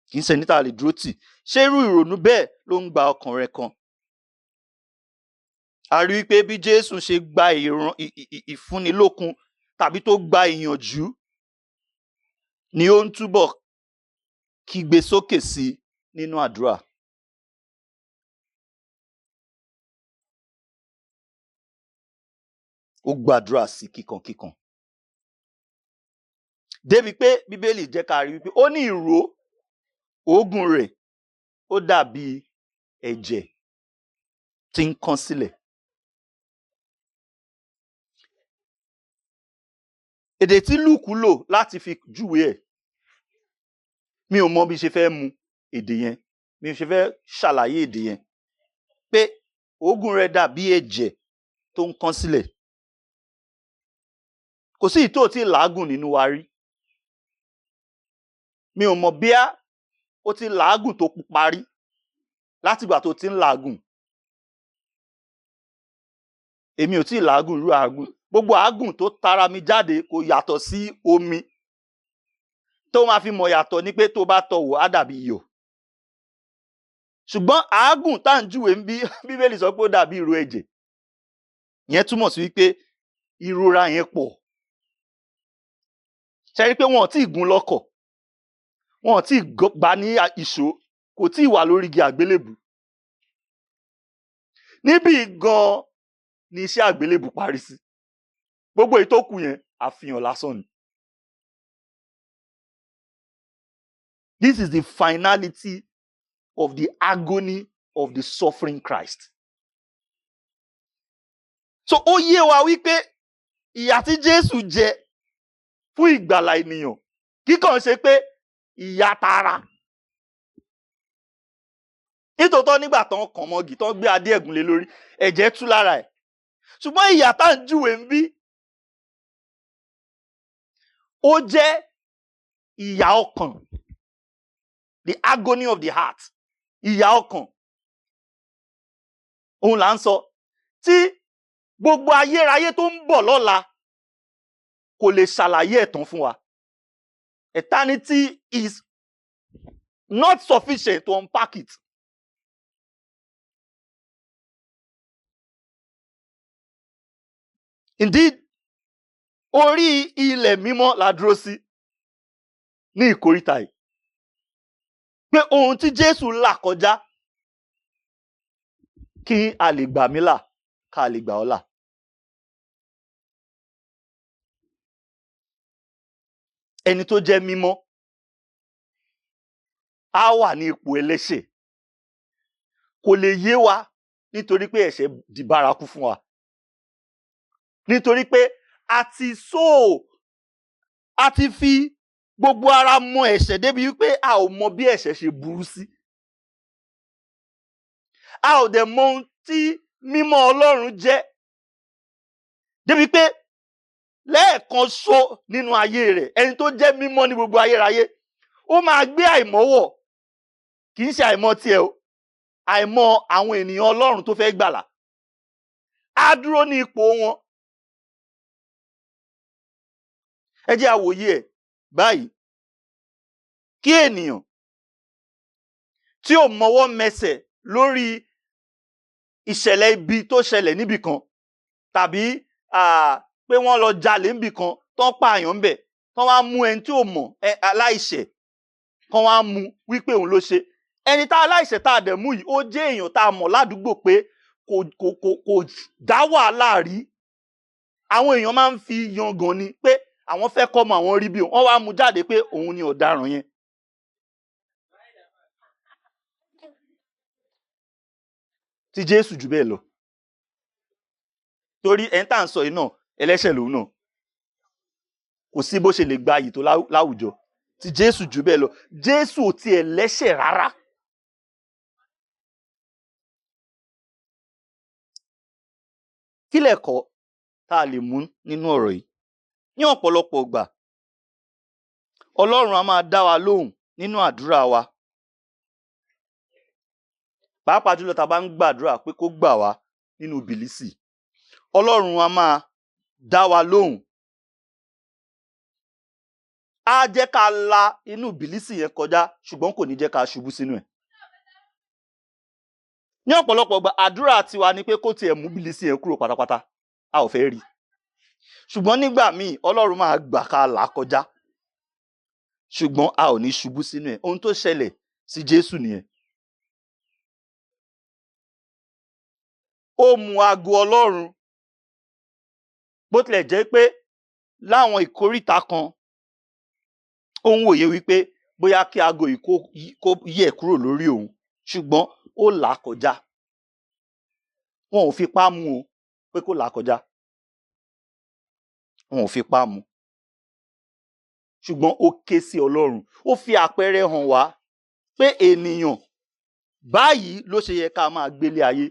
Kì í ṣẹni tá a lè dúró tì. Ṣé irú ìrònú bẹ́ẹ̀ ló ń gba ọkàn rẹ kan? A rí i pé bí Jésù ṣe gba ìfúnnilókun tàbí tó gba ìyànjú ni ó ń túbọ̀ kígbe sókè sí nínú àdúrà. Ó gbàdúrà sí kíkankíkan. Débi pé Bíbélì jẹ́ ká rí wípé ó ní ìró òógùn rẹ̀ ó dàbí ẹ̀jẹ̀ tí ń kán sílẹ̀. Èdè tí Lúùkù lò láti fi júwe ẹ̀, mi ò mọ bí ṣe fẹ́ mu èdè yẹn, mi ò ṣe fẹ́ ṣàlàyé èdè yẹn, pé òógùn rẹ̀ dàbí ẹ̀jẹ̀ tó ń kán sílẹ̀. Kò sí ìtò tí làágùn nínú wa rí. Mi ò mọ̀ bíá ó ti làágùn tó pupa rí látìgbà tó ti ń làágùn. Èmi ò tí ì làágùn irú àágùn. Gbogbo àágùn tó tara mi jáde kò yàtọ̀ sí omi. Tó máa fi mọ̀ yàtọ̀ ni pé tó bá tọ̀ wò á dàbí iyọ̀. Ṣùgbọ́n àágùn tá à ń júwe ń bí Bíbélì sọ pé ó dàbí ìró ẹ̀jẹ̀. Ìyẹn túmọ̀ sí wípé ìrora yẹn pọ̀. Ṣé rí pé wọn ò tí ì gún lọ́kọ̀, wọn ò tí ì gbá ní ìṣó, kò tí ì wà lórí igi àgbélébù. Níbí gan-an ni iṣẹ́ àgbélébù parí sí. Gbogbo èyí tó kù yẹn àfihàn lásán ni. This is the finality of the agony of the suffering Christ. So ó yé wa wípé ìyà tí Jésù jẹ fún ìgbàlà ènìyàn kíkàn ṣe pé ìyà tara. Nítòótọ́ nígbà tán kàn mọ́gì tán gbé adé ẹ̀gún lé lórí, ẹ̀jẹ̀ tú lára ẹ̀. Ṣùgbọ́n ìyà tá ń júwe ń bí, ó jẹ́ ìyà ọkàn, the agony of the heart, ìyà ọkàn. Òun là ń sọ tí gbogbo ayérayé tó ń bọ̀ lọ́la kò lè ṣàlàyé ẹ̀ tán fún wa. Eternity is not sufficient to unpack it. Indeed, orí ilẹ̀ mímọ́ la dúró sí ní ìkóríta yìí. Pé ohun tí Jésù là kọjá kí a lè gbà mí là, ká lè gbà ọ́ là. Ẹni tó jẹ́ mímọ́ á wà ní ipò ẹlẹ́ṣẹ̀. Kò lè yé wa nítorí pé ẹ̀ṣẹ̀ di bárakú fún wa. Nítorí pé a ti fi gbogbo ara mọ ẹ̀ṣẹ̀ débi wípé a ò mọ bí ẹ̀ṣẹ̀ ṣe burú sí. A ò dẹ̀ mọ ohun tí mímọ́ Ọlọ́run jẹ́. Débi pé lẹ́ẹ̀kan ṣo nínú ayé rẹ̀, ẹni tó jẹ́ mímọ́ ní gbogbo ayérayé, ó máa gbé àìmọ́ wọ̀. Kì í ṣe àìmọ́ tiẹ̀ o, àìmọ́ àwọn ènìyàn Ọlọ́run tó fẹ́ gbàlà. Á dúró ní ipò wọn. Ẹ jẹ́ á wòye ẹ̀ báyìí. Kí ènìyàn tí ò mọwọ́ mẹsẹ̀ lórí ìṣẹ̀lẹ̀ ibi tó ṣẹlẹ̀ níbì kan, tàbí pé wọ́n lọ jalè níbì kan, tán pààyàn ńbẹ̀, tán wá mú ẹni tí ò mọ̀ aláìṣẹ̀, kán wá mú wípé òun ló ṣe. Ẹni tá aláìṣẹ̀ tá a dẹ̀ mú yìí, ó jẹ́ èèyàn tá a mọ̀ ládùúgbò pé kò dá wàhálà rí. Àwọn èèyàn máa ń fi yangàn ni pé àwọn fẹ́ kọ́ mọ àwọn rí bí òun, wọ́n wá mú jáde pé òun ni ọ̀daràn yẹn. Ti Jésù jù bẹ́ẹ̀ lọ. Torí ẹni tá à ń sọ yìí náà, ẹlẹ́ṣẹ̀ lòun náà. Kò sí bó ṣe lè gba iyì tó láwùjọ. Ti Jésù jù bẹ́ẹ̀ lọ. Jésù ò tiẹ̀ lẹ́ṣẹ̀ rárá. Kí lẹ̀kọ́ tá a lè mú nínú ọ̀rọ̀ yìí? Ní ọ̀pọ̀lọpọ̀ ìgbà, Ọlọ́run a máa dá wa lóhùn nínú àdúrà wa. Pàápàá jùlọ tá a bá ń gbàdúrà pé kó gbà wá nínú bìlísì. Ọlọ́run a máa dá wa lóhùn. Á jẹ́ ká la inú bìlísì yẹn kọjá, ṣùgbọ́n kò ní jẹ́ ká ṣubú sínú ẹ̀. Ní ọ̀pọ̀lọpọ̀ ìgbà, àdúrà tiwa ni pé kó tiẹ̀ mú bìlísì yẹn kúrò pátápátá. A ò fẹ́ rí. Ṣùgbọ́n nígbà míì, Ọlọ́run máa gbà ká là á kọjá. Ṣùgbọ́n a ò ní ṣubú sínú ẹ̀. Ohun tó ṣẹlẹ̀ sí Jésù nìyẹn. Ó mu ago Ọlọ́run. Bó tilẹ̀ jẹ́ pé láwọn ìkóríta kan, ó ń wòye wípé bóyá kí ago yìí kó yẹ̀ kúrò lórí òun, ṣùgbọ́n ó là á kọjá. Wọn ò fipá mú o pé kó là á kọjá. Wọn ò fipá mú. Ṣùgbọ́n ó ké sí Ọlọ́run. Ó fi àpẹẹrẹ hàn wá pé ènìyàn báyìí ló ṣe yẹ ká máa gbélé ayé.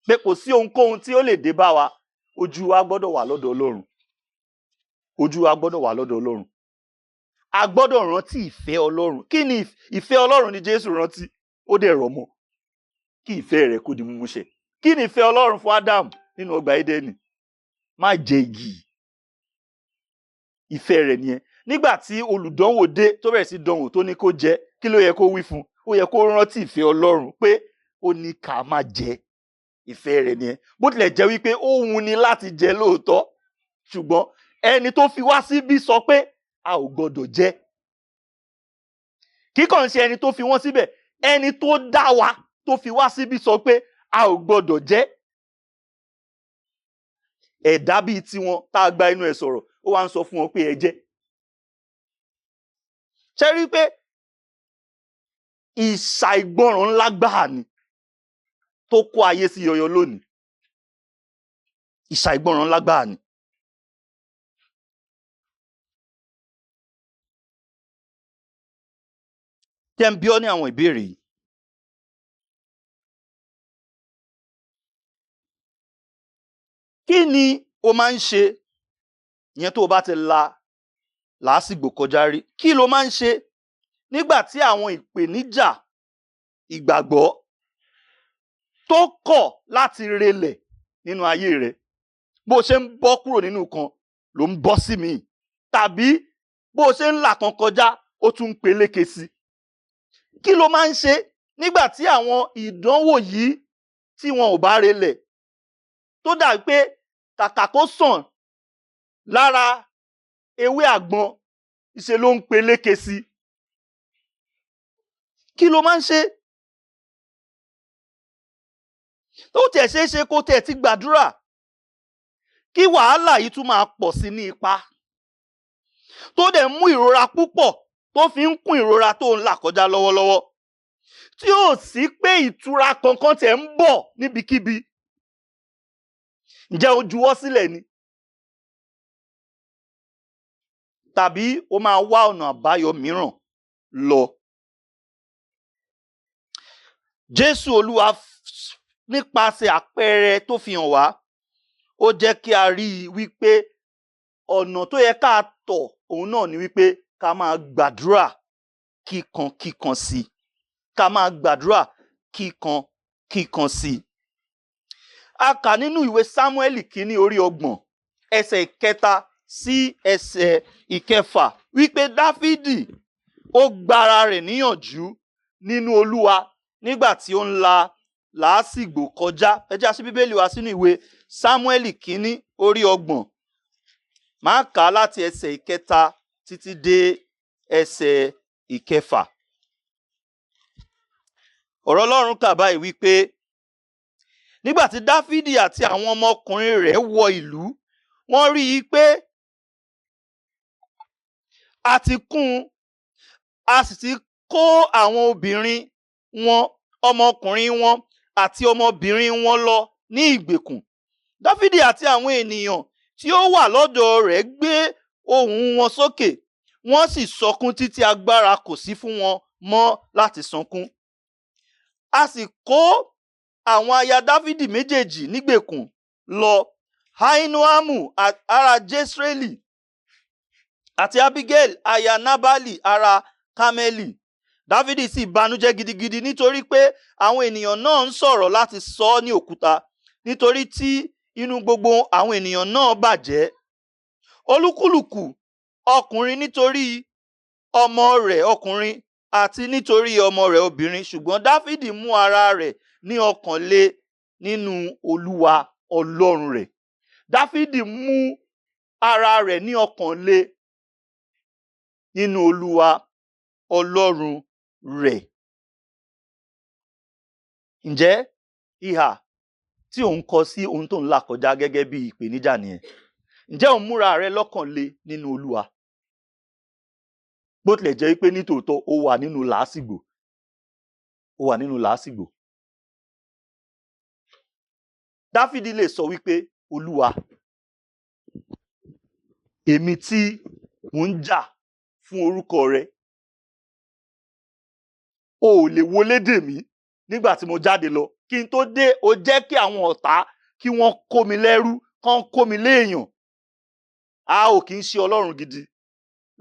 Pé kò sí ohunkóhun tí ó lè dé bá wa, ojú wa gbọ́dọ̀ wà lọ́dọ̀ Ọlọ́run. Ojú wa gbọ́dọ̀ wà lọ́dọ̀ Ọlọ́run. A gbọ́dọ̀ rántí ìfẹ́ Ọlọ́run. Kí ni ìfẹ́ Ọlọ́run ni Jésù rántí? Ó dẹ̀ rọ̀ mọ́. Kí ìfẹ́ rẹ̀ kó di mímúṣẹ. Kí ni ìfẹ́ Ọlọ́run fún Ádámù nínú ọgbà Édẹ́nì? Má jẹ igi. Ìfẹ́ rẹ̀ nìyẹn. Nígbà tí olùdánwò dé tó bẹ̀rẹ̀ sí dánwò tó ní kó jẹ, kí ló yẹ kó wí fún? Ó yẹ kó rántí ìfẹ́ Ọlọ́run pé ó ní ká má jẹ. Ìfẹ́ rẹ̀ nìyẹn. Bó tilẹ̀ jẹ́ wípé ó wù ni láti jẹ lóòótọ́, ṣùgbọ́n ẹni tó fi wá síbí sọ pé a ò gbọdọ̀ jẹ. Kíkàn ṣe ẹni tó fi wọ́n síbẹ̀, ẹni tó dá wa tó fi wá síbí sọ pé a ò gbọdọ̀ jẹ. Ẹ̀dá bíi tiwọn tá a gba inú ẹ̀ sọ̀rọ̀, ó wá ń sọ fún wọn pé ẹ jẹ. Ṣé rí pé ìṣàìgbọràn ńlá gbáà ni tó kó ayé sí yọyọ lónìí. Ìṣàìgbọràn ńlá gbáà ni. Jẹ́ n bi ọ́ ní àwọn ìbéèrè yìí. Kí ni o máa ń ṣe ìyẹn tó o bá ti la làásìgbò kọjá rí? Kí lo máa ń ṣe nígbà tí àwọn ìpèníjà ìgbàgbọ́ tó kọ̀ láti relẹ̀ nínú ayé rẹ? Bó o ṣe ń bọ́ kúrò nínú kan ló ń bọ́ sí míì, tàbí bó o ṣe ń là kan kọjá ó tún ń peléke sí. Kí ló máa ń ṣe nígbà tí àwọn ìdánwò yìí tí wọn ò bá relẹ̀, tó dà pé kàkà kó sàn lára ewé àgbọn ṣe ló ń peléke sí? Kí ló máa ń ṣe? Tó tiẹ̀ ṣeé ṣe kó tiẹ̀ ti gbàdúrà kí wàhálà yìí tún máa pọ̀ sí ní ipa, tó dẹ̀ mú ìrora púpọ̀ tó fi ń kún ìrora tó ń là kọjá lọ́wọ́lọ́wọ́, tí ò sí pé ìtura kankan tiẹ̀ ń bọ̀ níbikíbi. Ǹjẹ́ o juwọ́ sílẹ̀ ni? Tàbí o máa wá ọ̀nà àbáyọ mìíràn lọ? Jésù Olúwa nípasẹ̀ àpẹẹrẹ tó fi hàn wá, ó jẹ́ kí a rí i wípé ọ̀nà tó yẹ ká tọ̀ òun náà ni wípé ká máa gbàdúrà kíkan kíkan sí i, ká máa gbàdúrà kíkan kíkan sí i. A kà nínú ìwé Sámúẹ́lì kínní orí 30 ẹsẹ̀ 3 sí ẹsẹ̀ 6 wípé Dáfídì ó gbára rẹ̀ níyànjú nínú Olúwa nígbà tí ó ń la làásìgbò kọjá. Ẹ jẹ́ á ṣí Bíbélì wa sínú ìwé Sámúẹ́lì kínní orí 30. Màá kà á láti ẹsẹ̀ 3 títí dé ẹsẹ̀ 6. Ọ̀rọ̀ Ọlọ́run kà báyìí wípé nígbà tí Dáfídì àti àwọn ọmọkùnrin rẹ̀ wọ ìlú, wọ́n rí i pé a ti kún un, a sì ti kó àwọn obìnrin wọn, ọmọkùnrin wọn àti ọmọbìnrin wọn lọ ní ìgbèkùn. Dáfídì àti àwọn ènìyàn tí ó wà lọ́dọ̀ rẹ̀ gbé ohùn wọn sókè, wọ́n sì sọkún títí agbára kò sí fún wọn mọ́ láti sọkún. A sì kó àwọn aya Dáfídì méjèèjì nígbèkùn lọ, Ahinoamu ará Jesreeli àti Abigail aya Nabali ará Karmeli. Dáfídì sì banújẹ́ gidigidi nítorí pé àwọn ènìyàn náà ń sọ̀rọ̀ láti sọ ọ́ ní òkúta, nítorí tí inú gbogbo àwọn ènìyàn náà bàjẹ́. Olúkúlùkù ọkùnrin nítorí ọmọ rẹ̀ ọkùnrin àti nítorí ọmọ rẹ̀ obìnrin, ṣùgbọ́n Dáfídì mú ara rẹ̀ ní ọkàn le nínú Olúwa Ọlọ́run rẹ̀. Dáfídì mú ara rẹ̀ ní ọkàn le nínú Olúwa Ọlọ́run rẹ̀. Ǹjẹ́ ìhà tí ò ń kọ sí ohun tó ń là kọjá gẹ́gẹ́ bí ìpèníjà nìyẹn? Ǹjẹ́ ò ń múra rẹ lọ́kàn le nínú Olúwa? Bó tilẹ̀ jẹ́ wípé nítòótọ́ ó wà nínú làásìgbò, ó wà nínú làásìgbò. Dáfídì lè sọ wípé Olúwa, èmi tí mò ń jà fún orúkọ rẹ, o ò lè wọlé dè mí nígbà tí mo jáde lọ. Kí n tó dé, o jẹ́ kí àwọn ọ̀tá kí wọ́n kó mi lẹ́rú, kán kó mi léèyàn. A ò kì í ṣe Ọlọ́run gidi.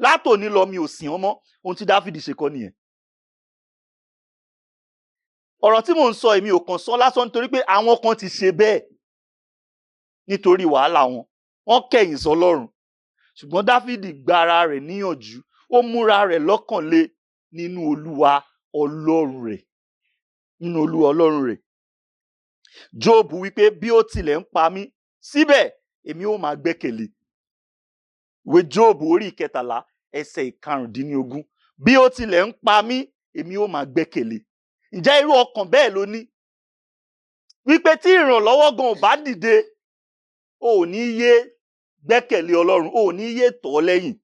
Látòní lọ mi ò sìn ọ́ mọ́. Ohun tí Dáfídì ṣe kọ́ nìyẹn. Ọ̀rọ̀ tí mò ń sọ èmi ò kàn sọ lásán nítorí pé àwọn kan ti ṣe bẹ́ẹ̀ nítorí wàhálà wọn. Wọ́n kẹ̀yìn sọ́lọ́run. Ṣùgbọ́n Dáfídì gba ara rẹ̀ níyànjú, ó múra rẹ̀ lọ́kàn le nínú Olúwa Ọlọ́run rẹ̀. Nínú Olúwa Ọlọ́run rẹ̀. Jóòbù wípé bí ó tilẹ̀ ń pa mí, síbẹ̀ èmi ó máa gbẹ́kẹ̀lé. Ìwé Jóòbù orí 13 ẹsẹ̀ 15. Bí ó tilẹ̀ ń pa mí, èmi ó máa gbẹ́kẹ̀lé. Ǹjẹ́ irú ọkàn bẹ́ẹ̀ ló ní? Wípé tí ìrànlọ́wọ́ gan ò bá dìde, o ò ní yé gbẹ́kẹ̀lé Ọlọ́run, o ò ní yé tọ̀ ọ́ lẹ́yìn.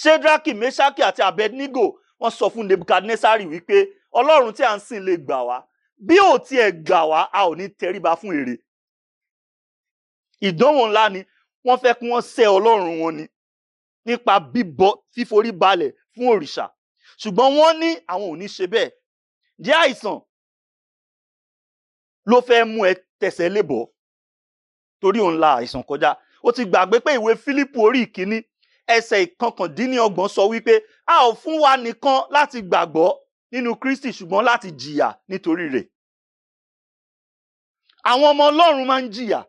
Ṣédraki, Méṣákì àti Abednego wọ́n sọ fún Nebukadnesari wípé Ọlọ́run tí à ń sìn lè gbà wá. Bí ò tiẹ̀ gbà wá, a ò ní tẹríba fún ère. Ìdánwò ńlá ni wọ́n fẹ́ kí wọ́n sẹ́ Ọlọ́run wọn ni nípa bíbọ fíforí balẹ̀ fún òrìṣà. Ṣùgbọ́n wọ́n ní àwọn ò ní ṣe bẹ́ẹ̀. Ǹjẹ́ àìsàn ló fẹ́ mú ẹ tẹsẹ̀ lébọ̀ torí òun la àìsàn kọjá? Ó ti gbàgbé pé ìwé Fílípù orí 1 ẹsẹ̀ 29 sọ wípé a ò fún wa nìkan láti gbàgbọ́ nínú Kristi ṣùgbọ́n láti jìyà nítorí rẹ̀. Àwọn ọmọ Ọlọ́run máa ń jìyà.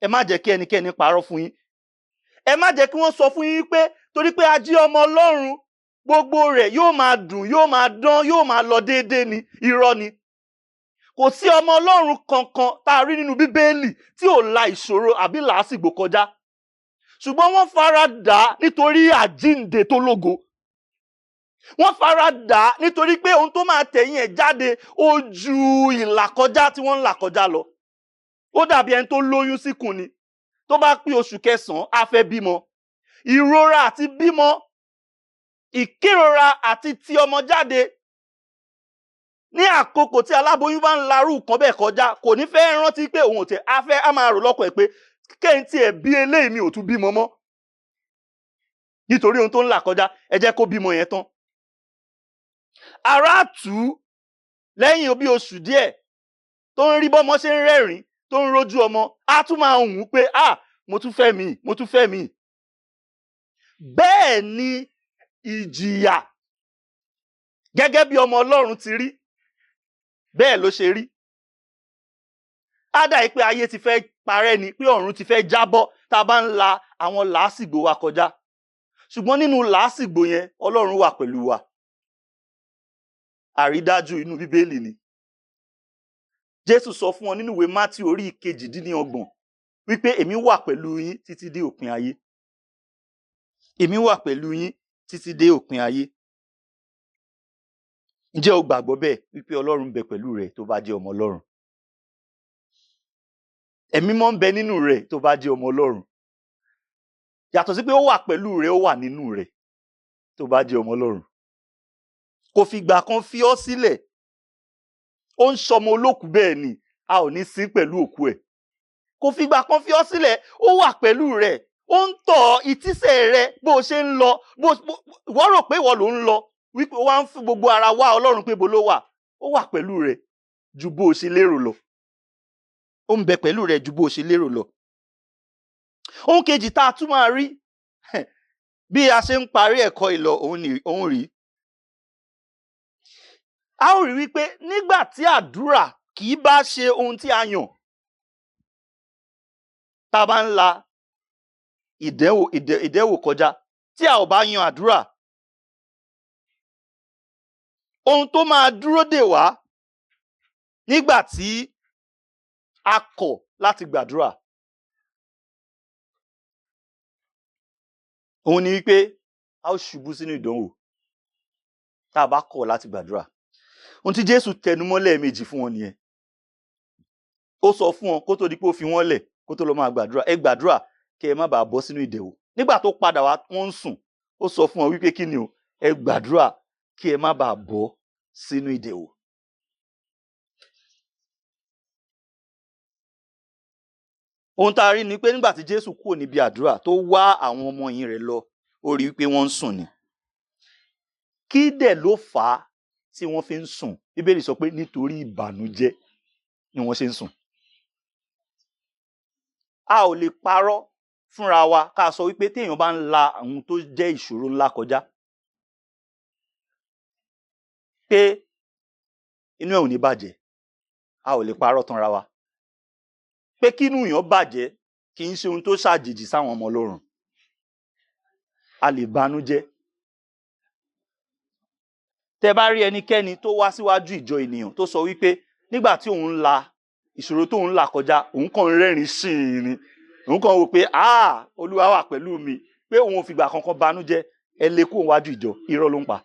Ẹ má jẹ́ kí ẹnikẹ́ni parọ́ fún yín. Ẹ má jẹ́ kí wọ́n sọ fún yín pé torí pé a jí ọmọ Ọlọ́run gbogbo rẹ̀ yóò máa dùn, yóò máa dán, yóò máa lọ déédéé ni. Irọ́ ni. Kò sí ọmọ Ọlọ́run kankan tá a rí nínú Bíbélì tí ò la ìṣòro àbí làásìgbò kọjá. Ṣùgbọ́n wọ́n fara dà á nítorí àjíǹde tó lógo. Wọ́n fara dà á nítorí pé ohun tó máa tẹ̀yìn ẹ̀ jáde ó ju ìlàkọjá tí wọ́n ń là kọjá lọ. Ó dàbí ẹni tó lóyún síkùn ni. Tó bá pé oṣù kẹsàn-án, á fẹ́ bímọ. Ìrora àti bímọ, ìkérora àti ti ọmọ jáde ní àkókò tí aláboyún bá ń larú nǹkan bẹ́ẹ̀ kọjá, kò ní fẹ́ rántí pé òun ò tẹ̀, á fẹ́ á máa rò lọ́kàn ẹ̀ pé kéyìn tí ẹ̀ bí eléyìí mi ò tún bímọ mọ́. Nítorí ohun tó ń là kọjá, ẹ jẹ́ kó bímọ yẹn tán. Ara tù ú lẹ́yìn bí oṣù díẹ̀ tó ń rí bọ́mọ ṣe ń rẹ́rìn, tó ń rojú ọmọ, á tún máa hùn pé ah, mo tún fẹ́ mi, mo tún fẹ́ mi. Bẹ́ẹ̀ ni ìjìyà gẹ́gẹ́ bí ọmọ Ọlọ́run ti rí, bẹ́ẹ̀ ló ṣe rí. Á dà yìí pé ayé ti fẹ́ parẹ́ ni, pé ọ̀run ti fẹ́ jábọ́ tá a bá ń la àwọn làásìgbò wa kọjá. Ṣùgbọ́n nínú làásìgbò yẹn, Ọlọ́run wà pẹ̀lú wa. Àrídájú inú Bíbélì ni. Jésù sọ fún wọn nínú ìwé Mátíù orí 28 wípé èmi wà pẹ̀lú yín títí dé òpin ayé. Èmi wà pẹ̀lú yín títí dé òpin ayé. Ǹjẹ́ o gbàgbọ́ bẹ́ẹ̀ wípé Ọlọ́run ń bẹ pẹ̀lú rẹ tó bá jẹ́ ọmọ Ọlọ́run? Ẹ̀mí mọ́ ń bẹ nínú rẹ tó bá jẹ́ ọmọ Ọlọ́run. Yàtọ̀ sí pé ó wà pẹ̀lú rẹ, ó wà nínú rẹ tó bá jẹ́ ọmọ Ọlọ́run. Kò fìgbà kan fi ọ́ sílẹ̀. Ó ń ṣọmọ olókùú bẹ́ẹ̀ ni, a ò ní sí pẹ̀lú òkú ẹ̀. Kò fìgbà kan fi ọ́ sílẹ̀, ó wà pẹ̀lú rẹ. Ó ń tọ̀ ìtísẹ̀ rẹ bó o ṣe ń lọ. Ìwọ rò pé ìwọ ló ń lọ, wípé ó wá ń fi gbogbo ara wá Ọlọ́run pé bo ló wà. Ó wà pẹ̀lú rẹ ju bó o ṣe lérò lọ. Ó ń bẹ pẹ̀lú rẹ ju bó o ṣe lérò lọ. Ohun kejì tá a tún máa rí bí a ṣe ń parí ẹ̀kọ́ ìlọ òun rí. A ó rí wípé nígbà tí àdúrà kì í bá ṣe ohun tí a yàn, tá a bá ń la ìdẹ́wò kọjá, tí a ò bá yan àdúrà, ohun tó máa dúró dè wá nígbà tí a kọ̀ láti gbàdúrà, òun ni wípé a ó ṣubú sínú ìdánwò tá a bá kọ̀ láti gbàdúrà. Ohun tí Jésù tẹnumọ́ lẹ́ẹ̀mejì fún wọn nìyẹn. Ó sọ fún wọn kó tó di pé ó fi wọ́n lẹ̀ kó tó lọ máa gbàdúrà. Ẹ gbàdúrà kí ẹ má bàa bọ́ sínú ìdẹ̀wò. Nígbà tó padà wá, wọ́n ń sùn. Ó sọ fún wọn wípé kí ni o? Ẹ gbàdúrà kí ẹ má bàa bọ́ sínú ìdẹ̀wò. Ohun tá a rí ni pé nígbà tí Jésù kúrò níbi àdúrà tó wá àwọn ọmọ ẹ̀yìn rẹ̀ lọ, ó rí wípé wọ́n ń sùn ni. Kí dẹ̀ ló fà á tí wọ́n fi ń sùn? Bíbélì sọ pé nítorí ìbànújẹ́ ni wọ́n ṣe ń sùn. A ò lè parọ́ fúnra wa ká sọ wípé téèyàn bá ń la ohun tó jẹ́ ìṣòro ńlá kọjá, pé inú ẹ̀ ò ní bàjẹ́. A ò lè parọ́ tanra wa. Pé kínú èèyàn bàjẹ́ kì í ṣe ohun tó ṣàjèjì sáwọn ọmọ Ọlọ́run. A lè banújẹ́. Tẹ́ bá rí ẹnikẹ́ni tó wá síwájú ìjọ ènìyàn tó sọ wípé nígbà tí òun la ìṣòro tó ń là kọjá, òun kàn ń rẹ́rìn-ín sí i ni, òun kàn wò pé ah, Olúwa wà pẹ̀lú mi, pé òun ò fìgbà kankan banújẹ́, ẹ lè kó òun wájú ìjọ, irọ́ ló ń pa.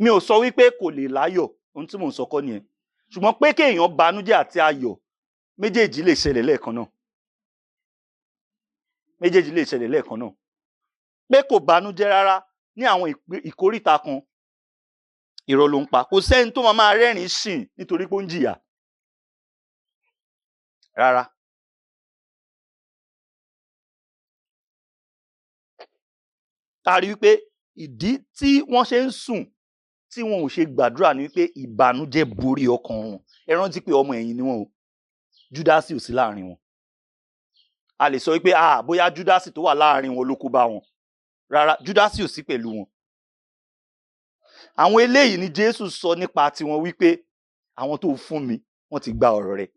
Mi ò sọ wípé kò lè láyọ̀, ohun tí mò ń sọ kọ́ nìyẹn. Ṣùgbọ́n pé kéèyàn banújẹ́ àti ayọ̀ méjèèjì lè ṣẹlẹ̀ lẹ́ẹ̀kan náà. Méjèèjì lè ṣẹlẹ̀ lẹ́ẹ̀kan náà. Pé kò banújẹ́ rárá ní àwọn ìkóríta kan, irọ́ ló ń pa. Kò sẹ́ni tó máa rẹ́rìn-ín sìn nítorí pé ó ń jìyà. Rárá. A rí wípé ìdí tí wọ́n ṣe ń sùn tí wọn ò ṣe gbàdúrà ni wípé ìbànújẹ́ borí ọkàn wọn. Ẹ rántí pé ọmọ ẹ̀yìn ni wọn o. Júdásì ò sí láàrin wọn. A lè sọ wípé ah, bóyá Júdásì tó wà láàrin wọn ló kó bá wọn. Rárá, Júdásì ò sí pẹ̀lú wọn. Àwọn eléyìí ni Jésù sọ nípa tiwọn wípé àwọn tó fún mi, wọ́n ti gba ọ̀rọ̀ rẹ̀.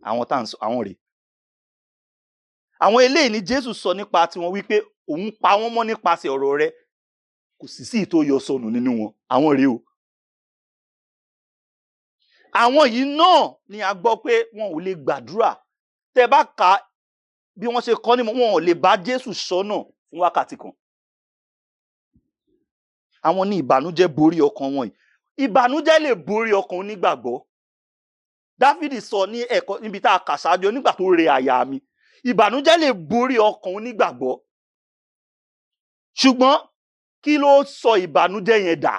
Àwọn tá à ń sọ, àwọn rèé. Àwọn eléyìí ni Jésù sọ nípa tiwọn wípé òun pa wọ́n mọ́ nípasẹ̀ ọ̀rọ̀ rẹ̀. Kò sì sí ìtò yọ sọnù nínú wọn. Àwọn rèé o. Àwọn yìí náà ni a gbọ́ pé wọn ò lè gbàdúrà. Tẹ́ bá kà bí wọ́n ṣe kọ́ ni wọn ò lè bá Jésù sọ́nà fún wákàtí kan. Àwọn ní ìbànújẹ́ borí ọkàn wọn yìí. Ìbànújẹ́ lè borí ọkàn onígbàgbọ́. Dáfídì sọ ní ẹ̀kọ́ níbi tá a kà ṣáájú nígbà tó re àyà mi. Ìbànújẹ́ lè borí ọkàn onígbàgbọ́. Ṣùgbọ́n kí ló sọ ìbànújẹ́ yẹn dà?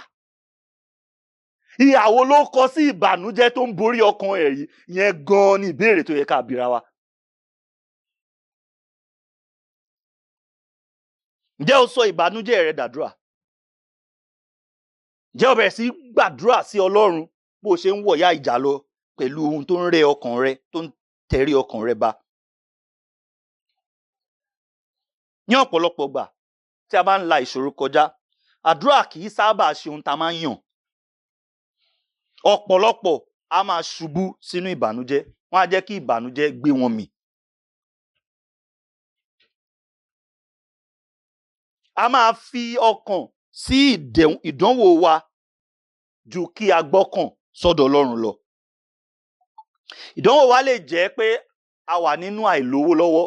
Ìyàwó ló kọ sí ìbànújẹ́ tó ń borí ọkàn ẹ̀ yìí. Yẹn gan-an ni ìbéèrè tó yẹ ká bira wa. Ǹjẹ́ o sọ ìbànújẹ́ rẹ dàdúrà? Ǹjẹ́ o bẹ̀rẹ̀ sí gbàdúrà sí Ọlọ́run bó o ṣe ń wọ̀yá ìjà lọ pẹ̀lú ohun tó ń rẹ ọkàn rẹ, tó ń tẹrí ọkàn rẹ ba. Ní ọ̀pọ̀lọpọ̀ ìgbà tí a bá ń la ìṣòro kọjá, àdúrà kì í sábà ṣe ohun tá a máa ń yàn. Ọ̀pọ̀lọpọ̀ a máa ṣubú sínú ìbànújẹ́, wọ́n á jẹ́ kí ìbànújẹ́ gbé wọn mì. A máa fi ọkàn sí ìdánwò wa ju kí a gbọ́kàn sọ́dọ̀ Ọlọ́run lọ. Ìdánwò wa lè jẹ́ pé a wà nínú àìlówó lọ́wọ́.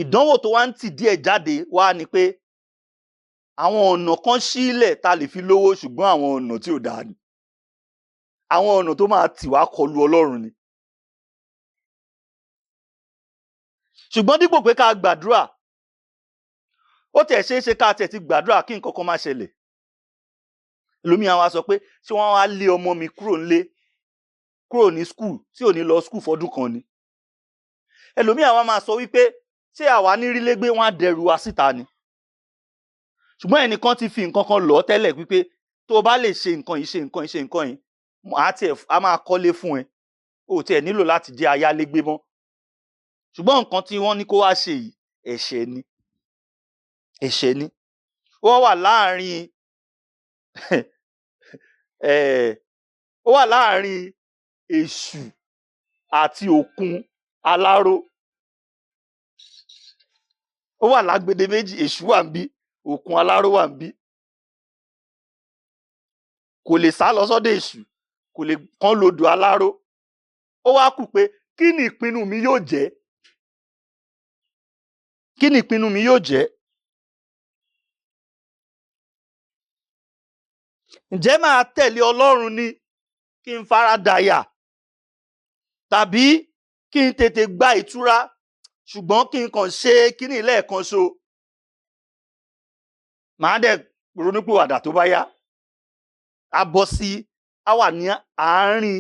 Ìdánwò tó wá ń tì díẹ̀ jáde wá ni pé àwọn ọ̀nà kan sílẹ̀ tá a lè fi lówó, ṣùgbọ́n àwọn ọ̀nà tí ò dáa ni. Àwọn ọ̀nà tó máa tì wá kọlu Ọlọ́run ni. Ṣùgbọ́n dípò pé ká gbàdúrà, ó tẹ̀ ṣeé ṣe ká tẹ̀ ti gbàdúrà kí nǹkan kan má ṣẹlẹ̀. Ẹlòmíì á wá sọ pé ṣé wọ́n wá lé ọmọ mi kúrò nílé, kúrò ní skul, tí ò ní lọ skul fọdún kan ni. Ẹlòmíì á wá máa sọ wípé ṣé àwa ní rí légbé, wọ́n á dẹrù wa síta ni. Ṣùgbọ́n ẹnìkan ti fi nǹkan kan lọ̀ ọ́ tẹ́lẹ̀ wípé tó o bá lè ṣe nǹkan yìí, ṣe nǹkan yìí, ṣe nǹkan yìí, a máa kọ́lé fún ẹ. O ò tiẹ̀ nílò láti jẹ́ ayálégbé mọ́. Ṣùgbọ́n nǹkan tí wọ́n ní kó wá ṣe yìí, ẹ̀ṣẹ̀ ni. Ẹ̀ṣẹ̀ ni. Ó wà láàárín ó wà láàárín èṣù àti òkun aláró. Ó wà lágbede méjì, èṣù wà níbí, òkun aláró wà níbí. Kò lè sá lọ sọ́dọ̀ èṣù, kò lè kán lodò aláró. Ó wá kù pé kí ni ìpinnu mi yóò jẹ́? Kí ni ìpinnu mi yóò jẹ́? Ǹjẹ́ máa tẹ̀lé Ọlọ́run ni kí n fara dàyà, tàbí kí n tètè gba ìtura, ṣùgbọ́n kí n kàn ṣe kíní lẹ́ẹ̀kan ṣo? Màá dẹ̀ ronúpìwàdà tó bá yá. A bọ́ sí, a wà ní àárín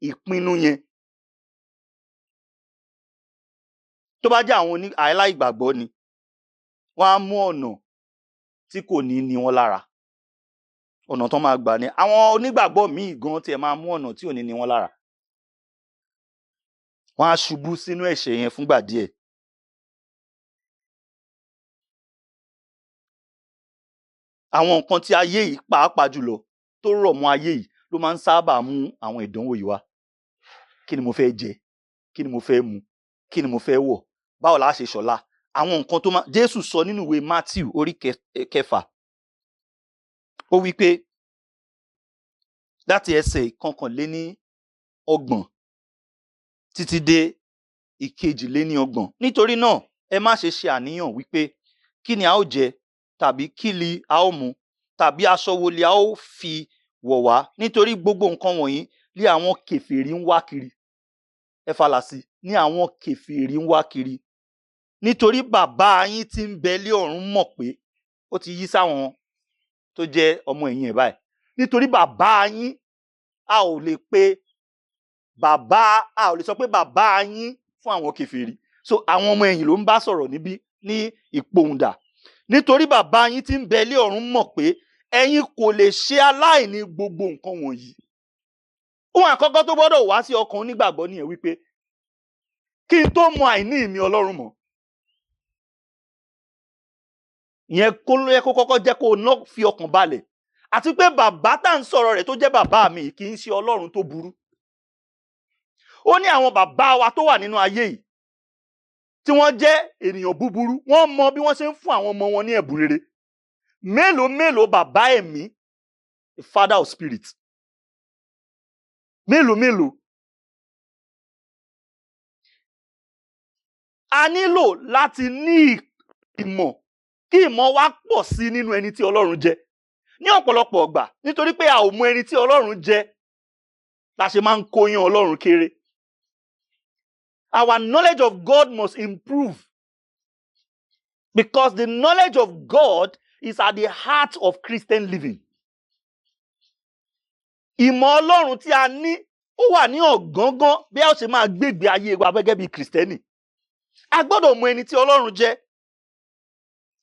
ìpinnu yẹn. Tó bá jẹ́ àwọn aláìgbàgbọ́ ni, wọ́n á mú ọ̀nà tí kò ní ní wọn lára. Ọ̀nà tó máa gbà ni. Àwọn onígbàgbọ́ míì gan tiẹ̀ máa mú ọ̀nà tí ò ní ní wọn lára. Wọ́n á ṣubú sínú ẹ̀ṣẹ̀ yẹn fúngbà díẹ̀. Àwọn nǹkan tí ayé yìí pàápàá jùlọ tó rọ̀ mọ́ ayé yìí ló máa ń sábà mú àwọn ìdánwò yìí wá. Kí ni mo fẹ́ jẹ? Kí ni mo fẹ́ mu? Kí ni mo fẹ́ wọ̀? Báwo la ṣe ṣọ̀la? Àwọn nǹkan tó máa Jésù sọ nínú ìwé Matthew orí kẹfà. Ó wí pé láti ẹsẹ̀ 31 títí dé 32. Nítorí náà, ẹ má ṣe ṣe àníyàn wípé kí ni a ó jẹ, tàbí kí ni a ó mu, tàbí aṣọ wo ni a ó fi wọ̀ wá. Nítorí gbogbo nǹkan wọ̀nyí ni àwọn kèfèrí ń wá kiri. Ẹ falà sí, ní àwọn kèfèrí ń wá kiri. Nítorí bàbá yín tí ń bẹ lé ọ̀run mọ̀ pé ó ti yí sáwọn tó jẹ́ ọmọ ẹ̀yìn ẹ̀ báyìí. Nítorí bàbá yín, a ò lè pe bàbá, a ò lè sọ pé bàbá yín fún àwọn kèfèrí. So àwọn ọmọ ẹ̀yìn ló ń bá sọ̀rọ̀ níbí ní ìpohùndà. Nítorí bàbá yín tí ń bẹ lé ọ̀run mọ̀ pé ẹ̀yin kò lè ṣe aláìní gbogbo nǹkan wọ̀nyí. Ohun àkọ́kọ́ tó gbọ́dọ̀ wá sí ọkàn onígbàgbọ́ nìyẹn wípé kí n tó mọ àìní mi Ọlọ́run mọ̀. Ìyẹn kó ló yẹ kó kọ́kọ́ jẹ́ kó ná fi ọkàn balẹ̀. Àti pé bàbá tá à ń sọ̀rọ̀ rẹ̀ tó jẹ́ bàbá mi kì í ṣe Ọlọ́run tó burú. Ó ní àwọn bàbá wa tó wà nínú ayé yìí tí wọ́n jẹ́ ènìyàn búburú, wọ́n mọ bí wọ́n ṣe ń fún àwọn ọmọ wọn ní ẹ̀bùn rere. Mélòó mélòó bàbá ẹ̀mí, the father of spirit. Mélòó mélòó. A nílò láti ní ìmọ̀ kí ìmọ̀ wa pọ̀ sí nínú ẹni tí Ọlọ́run jẹ́. Ní ọ̀pọ̀lọpọ̀ ọgbà, nítorí pé a ò mọ ẹni tí Ọlọ́run jẹ́, la ṣe máa ń kóyán Ọlọ́run kéré. Our knowledge of God must improve, because the knowledge of God is at the heart of Christian living. Ìmọ̀ Ọlọ́run tí a ní ó wà ní ọ̀gángán bí a ó ṣe máa gbégbé ayé wa gẹ́gẹ́ bí Kristẹni. A gbọ́dọ̀ mọ ẹni tí Ọlọ́run jẹ́.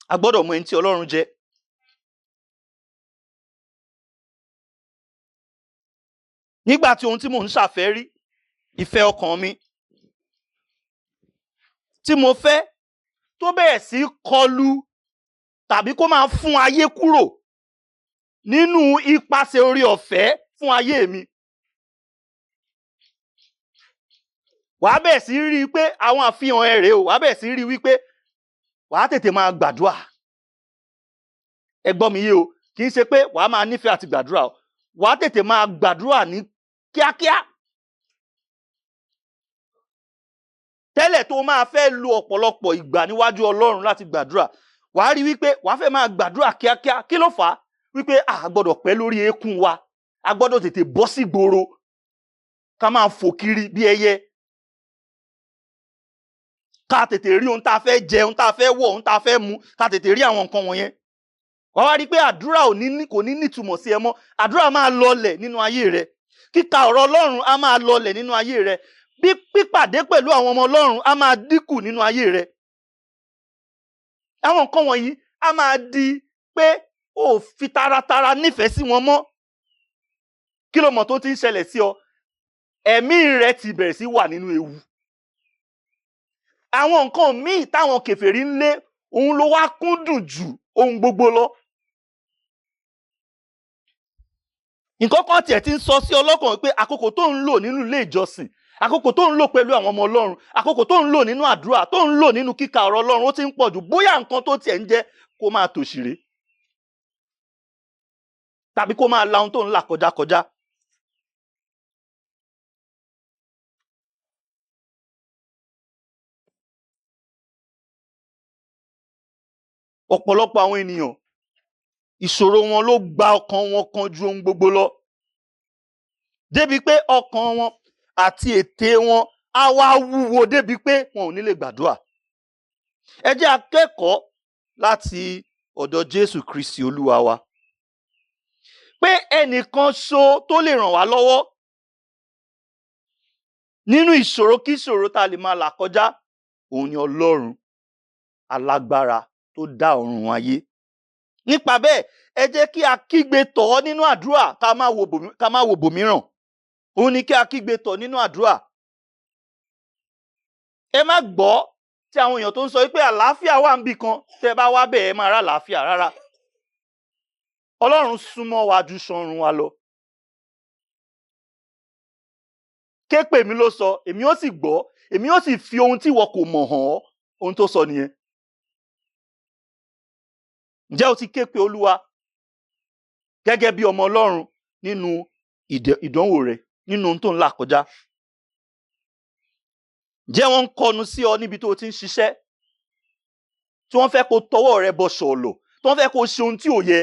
A gbọ́dọ̀ mọ ẹni tí Ọlọ́run jẹ́. Nígbà tí ohun tí mò ń ṣàfẹ́rí, ìfẹ́ ọkàn mi tí mo fẹ́ tó bẹ̀rẹ̀ sí kọlu tàbí kó máa fún ayé kúrò nínú ipasẹ̀ orí ọ̀fẹ́ fún ayé mi. Wàá bẹ̀rẹ̀ sí rí i pé àwọn àfihàn ẹ rèé o, wàá bẹ̀rẹ̀ sí rí i wípé wàá tètè máa gbàdúrà. Ẹ gbọ́ mi yé o, kì í ṣe pé wàá máa nífẹ̀ẹ́ àti gbàdúrà o, wàá tètè máa gbàdúrà ní kíákíá. Tẹ́lẹ̀ tó máa fẹ́ lo ọ̀pọ̀lọpọ̀ ìgbà níwájú Ọlọ́run láti gbàdúrà, wàá rí wípé wàá fẹ́ máa gbàdúrà kíákíá. Kí ló fà á? Wípé a gbọ́dọ̀ pẹ́ lórí eékún wa, a gbọ́dọ̀ tètè bọ́ sí gbòòrò, ká máa fò kiri bí ẹyẹ, ká tètè rí ohun tá a fẹ́ jẹ, ohun tá a fẹ́ wọ̀, ohun tá a fẹ́ mu, ká tètè rí àwọn nǹkan wọ̀nyẹn. Wàá wá rí pé àdúrà kò ní nítumọ̀ sí ẹ mọ́. Àdúrà máa lọlẹ̀ nínú ayé rẹ, kíka ọ̀rọ̀ Ọlọ́run á máa lọlẹ̀ nínú ayé rẹ, bí pípàdé pẹ̀lú àwọn ọmọ Ọlọ́run á máa dínkù nínú ayé rẹ. Àwọn nǹkan wọ̀nyí á máa di pé o ò fi taratara nífẹ̀ẹ́ sí wọn mọ́. Kí ló mọ̀ tó ti ń ṣẹlẹ̀ sí ọ? Ẹ̀mí rẹ ti bẹ̀rẹ̀ sí wà nínú ewu. Àwọn nǹkan míì táwọn kèfèrí ń lé, òun ló wá kúndùn jù ohun gbogbo lọ. Nǹkan kan tiẹ̀ ti ń sọ sí ọlọ́kàn pé àkókò tó ń lò nínú ilé ìjọsìn, àkókò tó ń lò pẹ̀lú àwọn ọmọ Ọlọ́run, àkókò tó ń lò nínú àdúrà, tó ń lò nínú kíka ọ̀rọ̀ Ọlọ́run, ó ti ń pọ̀ jù. Bóyá nǹkan tó tiẹ̀ ń jẹ́ kó máa tòṣìrè tàbí kó máa la ohun tó ń là kọjá kọjá. Ọ̀pọ̀lọpọ̀ àwọn ènìyàn, ìṣòro wọn ló gba ọkàn wọn kan ju ohun gbogbo lọ. Débi pé ọkàn wọn àti ètè wọn á wá wúwo débi pé wọn ò ní lè gbàdúrà. Ẹ jẹ́ akẹ́kọ̀ọ́ láti ọ̀dọ̀ Jésù Kristi Olúwa wa. Pé ẹnìkan ṣo tó lè ràn wá lọ́wọ́ nínú ìṣòro kí ìṣòro tá a lè máa là kọjá, òun ni Ọlọ́run alágbára tó dá ọ̀run ayé. Nípa bẹ́ẹ̀, ẹ jẹ́ kí a kígbe tọ̀ ọ́ nínú àdúrà, ká má wo bòmíràn. Òun ni kí a kígbe tọ̀ nínú àdúrà. Ẹ má gbọ́ tí àwọn èèyàn tó ń sọ wípé àlàáfíà wà níbì kan, tẹ́ bá wá bẹ́ẹ̀ ẹ máa rà àlàáfíà rárá. Ọlọ́run súnmọ́ wa ju ṣọrun wa lọ. Ké pè mí ló sọ, èmi ó sì gbọ́, èmi ó sì fi ohun tí ìwọ kò mọ̀ hàn ọ́. Ohun tó sọ nìyẹn. Ǹjẹ́ o ti ké pe Olúwa gẹ́gẹ́ bí ọmọ Ọlọ́run nínú ìdánwò rẹ, nínú ohun tó ń là kọjá? Ǹjẹ́ wọ́n ń kọnu sí ọ níbi tó o ti ń ṣiṣẹ́, tí wọ́n fẹ́ kó tọwọ́ rẹ bọ ṣọ̀lọ̀, tí wọ́n fẹ́ kó ṣe ohun tí ò yẹ,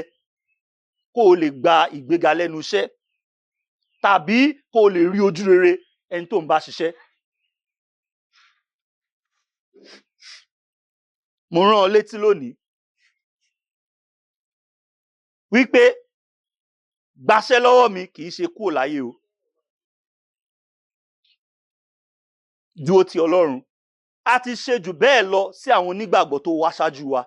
kó o lè gba ìgbéga lẹ́nu iṣẹ́, tàbí kó o lè rí ojú rere ẹni tó ń bá ṣiṣẹ́? Mo rán ọ létí lónìí wípé gbaṣẹ́ lọ́wọ́ mi kì í ṣe kúrò láyé o. Dúró ti Ọlọ́run. A ti ṣe jù bẹ́ẹ̀ lọ sí àwọn onígbàgbọ́ tó wá ṣáájú wa.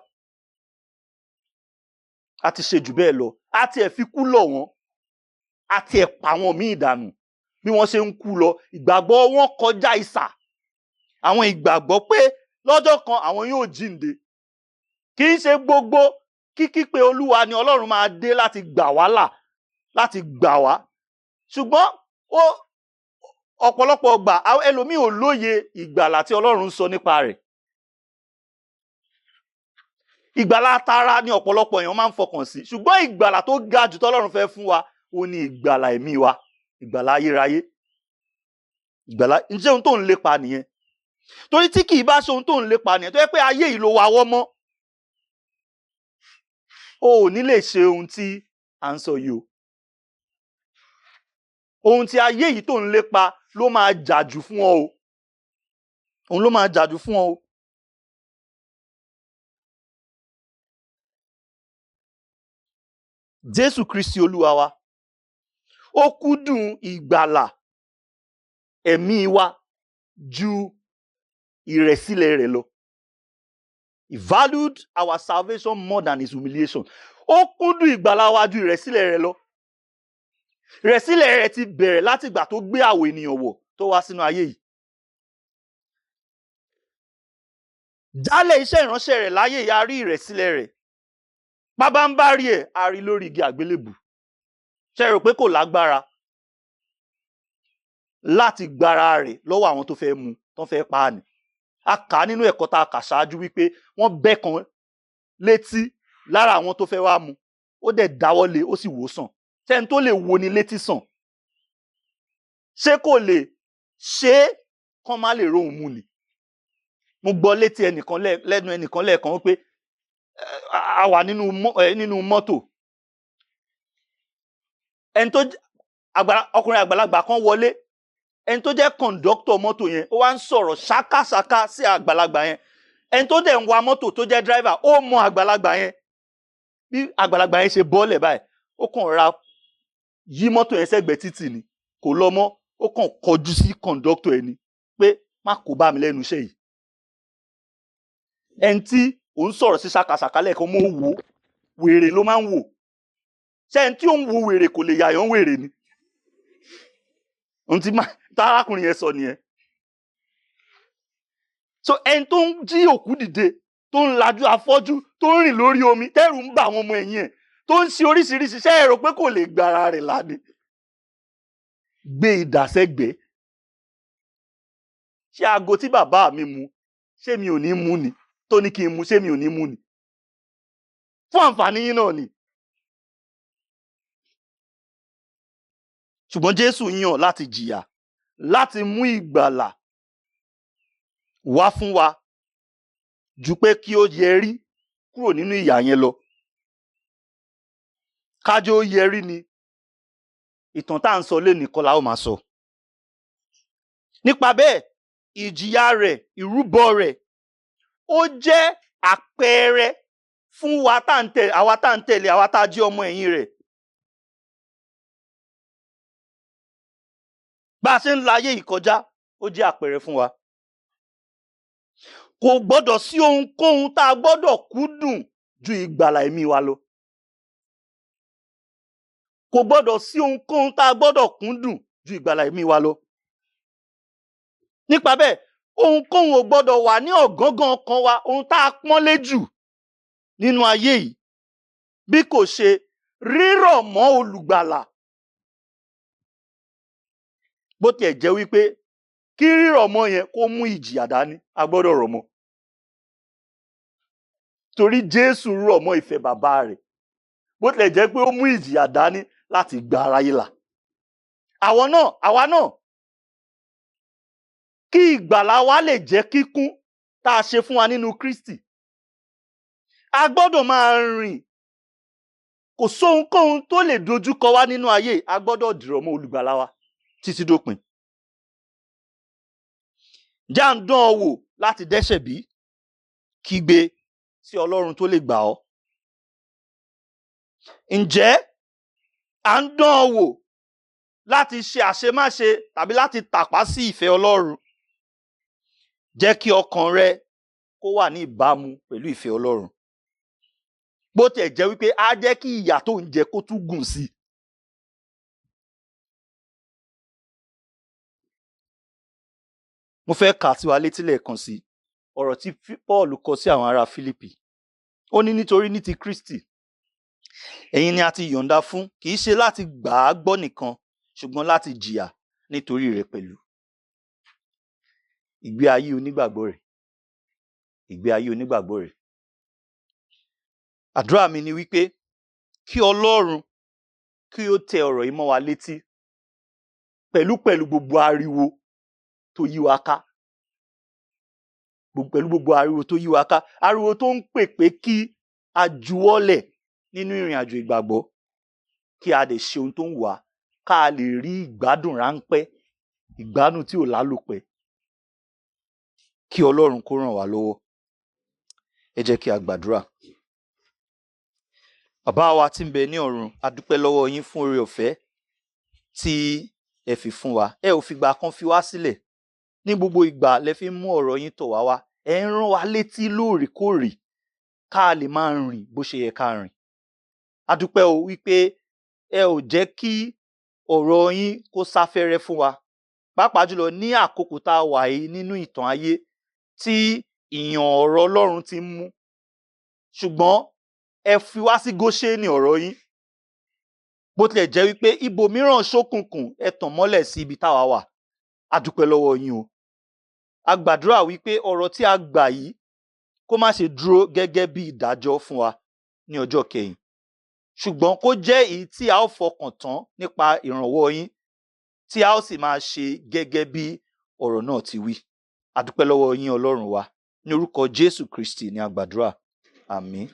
A ti ṣe jù bẹ́ẹ̀ lọ. A ti ẹ̀ fi kú lọ̀ wọ́n. A ti ẹ̀ pa wọn míì dànù. Bí wọ́n ṣe ń kú lọ, ìgbàgbọ́ wọn kọjá ìsà. Àwọn ìgbàgbọ́ pé lọ́jọ́ kan àwọn yóò jíǹde. Kì í ṣe gbogbo kíkí pé Olúwa ni Ọlọ́run máa dé láti gbà wá là, láti gbà wá. Ṣùgbọ́n ó ọ̀pọ̀lọpọ̀ ọgbà ẹlòmíì ò lóye ìgbàlà tí Ọlọ́run ń sọ nípa rẹ̀. Ìgbàlà tara ni ọ̀pọ̀lọpọ̀ èèyàn máa ń fọkàn sí. Ṣùgbọ́n ìgbàlà tó ga jù tọ́lọ́run fẹ́ fún wa, ó ní ìgbàlà ẹ̀mí wa, ìgbàlà ayérayé. Ìgbàlà, ǹjẹ́ ohun tó ń lépa nìyẹn? Torí tí kì í bá ṣe ohun tó ń lépa nìyẹn, tó yẹ pé ayé yìí ló wa wọ́ mọ́, o ò ní lè ṣe ohun tí à ń sọ yìí o. Ohun tí ayé yìí tó ń lépa ló máa jà jù fún ọ o. Òun ló máa jà jù fún ọ o. Jésù Kristi Olúwa wa, ó kúndùn ìgbàlà ẹ̀mí wa ju ìrẹ̀sílẹ̀ rẹ̀ lọ. He valued our salvation more than his humiliation. Ó kúndùn ìgbàlà wa ju ìrẹ̀sílẹ̀ rẹ̀ lọ. Ìrẹ̀sílẹ̀ rẹ̀ ti bẹ̀rẹ̀ láti ìgbà tó gbé àwọ̀ ènìyàn wọ̀ tó wá sínú ayé yìí. Jálẹ̀ iṣẹ́ ìránṣẹ́ rẹ̀ láyé yìí, a rí ìrẹ̀sílẹ̀ rẹ̀. Pábánbárí ẹ̀ a rí lórí igi àgbélébù. Ṣé ẹ rò pé kò lágbára láti gbára rẹ̀ lọ́wọ́ àwọn tó fẹ́ mú, tó fẹ́ pa á ni? A kà á nínú ẹ̀kọ́ tá a kà ṣáájú wípé wọ́n bẹ́ kan létí lára àwọn tó fẹ́ wá mú, ó dẹ̀ dáwọ́ lé, ó sì wò sàn. Ṣẹ́ni tó lè wo ni létí sàn, ṣé kò lè ṣe é kán má lè róhun mú ni? Mo gbọ́ létí ẹnìkan lẹ́nu ẹnìkan lẹ́ẹ̀kan wípé a wà nínú mọ́tò. Ẹni tó ọkùnrin àgbàlagbà kan wọlé, ẹni tó jẹ́ kọ̀ǹdọ́tọ̀ mọ́tò yẹn ó wá ń sọ̀rọ̀ ṣákáṣáká sí àgbàlagbà yẹn. Ẹni tó dẹ̀ ń wa mọ́tò tó jẹ́ dráìvà ó mọ àgbàlagbà yẹn. Bí àgbàlagbà yẹn ṣe bọ́lẹ̀ báyìí, ó kàn ra yí mọ́tò yẹn sẹ́gbẹ̀ẹ́ títì ni, kò lọ mọ́, ó kàn kọjú sí kọ̀ǹdọ́tọ̀ ẹ̀ ni pé má kó bá mi lẹ́nu iṣẹ́ yìí. Ẹni tí ò ń sọ̀rọ̀ sí ṣàkàṣàkà lẹ́ẹ̀kan, mo wò ó, wèrè ló máa ń wò. Ṣé ẹni tí ó ń wo wèrè kò lè yàyàn wèrè ni? Ohun tí tárákùnrin yẹn sọ nìyẹn. So ẹni tó ń jí òkú dìde, tó ń lajú afọ́jú, tó ń rìn lórí omi, tẹ́rù ń bà àwọn ọmọ ẹ̀yìn ẹ̀, tó ń ṣe oríṣiríṣi, ṣé ẹ rò pé kò lè gbára rẹ̀ lánìí? Gbé idà sẹ́gbẹ̀ẹ́. Ṣé aago tí bàbá mi mu, ṣé mi ò ní mú ni? Tó ní kí n mu, ṣé mi ò ní mú ni? Fún àǹfààní yín náà ni. Ṣùgbọ́n Jésù yàn láti jìyà, láti mú ìgbàlà wá fún wa ju pé kí ó yẹrí kúrò nínú ìyà yẹn lọ. Kájọ ó yẹrí ni ìtàn tá à ń sọ lénìí kọ́ la ó máa sọ. Nípa bẹ́ẹ̀, ìjìyà rẹ̀, ìrúbọ rẹ̀, ó jẹ́ àpẹẹrẹ fún wa tá à ń tẹ̀lé, àwa tá à ń tẹ̀lé, àwa tá a jẹ́ ọmọ ẹ̀yìn rẹ̀. Bá a ṣe ń la ayé yìí kọjá, ó jẹ́ àpẹẹrẹ fún wa. Kò gbọ́dọ̀ sí ohunkóhun tá a gbọ́dọ̀ kúndùn ju ìgbàlà ẹ̀mí wa lọ. Kò gbọ́dọ̀ sí ohunkóhun tá a gbọ́dọ̀ kúndùn ju ìgbàlà ẹ̀mí wa lọ. Nípa bẹ́ẹ̀, ohunkóhun ò gbọ́dọ̀ wà ní ọ̀gángán ọkàn wa, ohun tá a pọ́nlé jù nínú ayé yìí, bí kò ṣe rírọ̀ mọ́ olùgbàlà. Bó tiẹ̀ jẹ́ wípé kí rírọ̀ mọ́ yẹn kó mú ìjìyà dání, a gbọ́dọ̀ rọ̀ mọ́. Torí Jésù rọ̀ mọ́ ìfẹ́ bàbá rẹ̀. Bó tilẹ̀ jẹ́ pé ó mú ìjìyà dání láti gba aráyé là. Àwọn náà, àwa náà, kí ìgbàlà wa lè jẹ́ kíkún tá a ṣe fún wa nínú Kristi. A gbọ́dọ̀ máa rìn. Kò sóhunkóhun tó lè dojúkọ wá nínú ayé, a gbọ́dọ̀ dìrọ̀ mọ́ olùgbàlà wa títí dópin. Ǹjẹ́ à ń dán ọ wò láti dẹ́ṣẹ̀ bí? Kígbe sí Ọlọ́run tó lè gbà ọ́. Ǹjẹ́ à ń dán ọ wò láti ṣe àṣemáṣe tàbí láti tàpá sí ìfẹ́ Ọlọ́run? Jẹ́ kí ọkàn rẹ kó wà ní ìbámu pẹ̀lú ìfẹ́ Ọlọ́run. Bó tiẹ̀ jẹ́ wípé á jẹ́ kí ìyà tó ń jẹ kó tún gùn sí i. Mo fẹ́ kà sí wa létí lẹ́ẹ̀kan sí ọ̀rọ̀ tí Paul kọ sí àwọn ará Fílípì. Ó ní nítorí ní ti Kristi, ẹ̀yin ni a ti yọ̀ǹda fún, kì í ṣe láti gbà á gbọ́ nìkan, ṣùgbọ́n láti jìyà nítorí rẹ̀ pẹ̀lú. Ìgbé ayé onígbàgbọ́ rẹ̀. Ìgbé ayé onígbàgbọ́ rẹ̀. Àdúrà mi ni wípé kí Ọlọ́run kí ó tẹ ọ̀rọ̀ yìí mọ́ wa létí pẹ̀lú gbogbo ariwo tó yí wa ká. Pẹ̀lú gbogbo ariwo tó yí wa ká. Ariwo tó ń pè pé kí a juwọ́lẹ̀ nínú ìrìn àjò ìgbàgbọ́, kí a lè ṣe ohun tó ń wà, ká lè rí ìgbádùn ráńpẹ́, ìgbádùn tí ò lálòpẹ́. Kí Ọlọ́run kó ràn wá lọ́wọ́. Ẹ jẹ́ kí a gbàdúrà. Bàbá wa tí ń bẹ ní ọ̀run, a dúpẹ́ lọ́wọ́ yín fún oore ọ̀fẹ́ tí ẹ fi fún wa. Ẹ ò fìgbà kan fi wá sílẹ̀. Ní gbogbo ìgbà lẹ fi ń mú ọ̀rọ̀ yín tọ̀ wá wá. Ẹ ń rán wa létí lóòrèkóòrè ká lè máa rìn bó ṣe yẹ ká rìn. A dúpẹ́ o wípé ẹ ò jẹ́ kí ọ̀rọ̀ yín kó sáfẹ́rẹ́ fún wa, pàápàá jùlọ ní àkókò tá a wà yìí nínú ìtàn ayé tí ìyàn ọ̀rọ̀ Ọlọ́run ti ń mú. Ṣùgbọ́n ẹ fi wá sí Góṣẹ́nì ọ̀rọ̀ yín. Bó tilẹ̀ jẹ́ wípé ibòmíràn ṣókùnkùn, ẹ tàn mọ́lẹ̀ sí ibi táwa wà. A dúpẹ́ lọ́wọ́ yín o. A gbàdúrà wípé ọ̀rọ̀ tí a gbà yìí kó má ṣe dúró gẹ́gẹ́ bí ìdájọ́ fún wa ní ọjọ́ kẹyìn, ṣùgbọ́n kó jẹ́ èyí tí a ó fọkàn tán nípa ìrànwọ́ yín, tí a ó sì máa ṣe gẹ́gẹ́ bí ọ̀rọ̀ náà ti wí. A dúpẹ́ lọ́wọ́ yín, Ọlọ́run wa. Ní orúkọ Jésù Kristi ni a gbàdúrà. Àmín.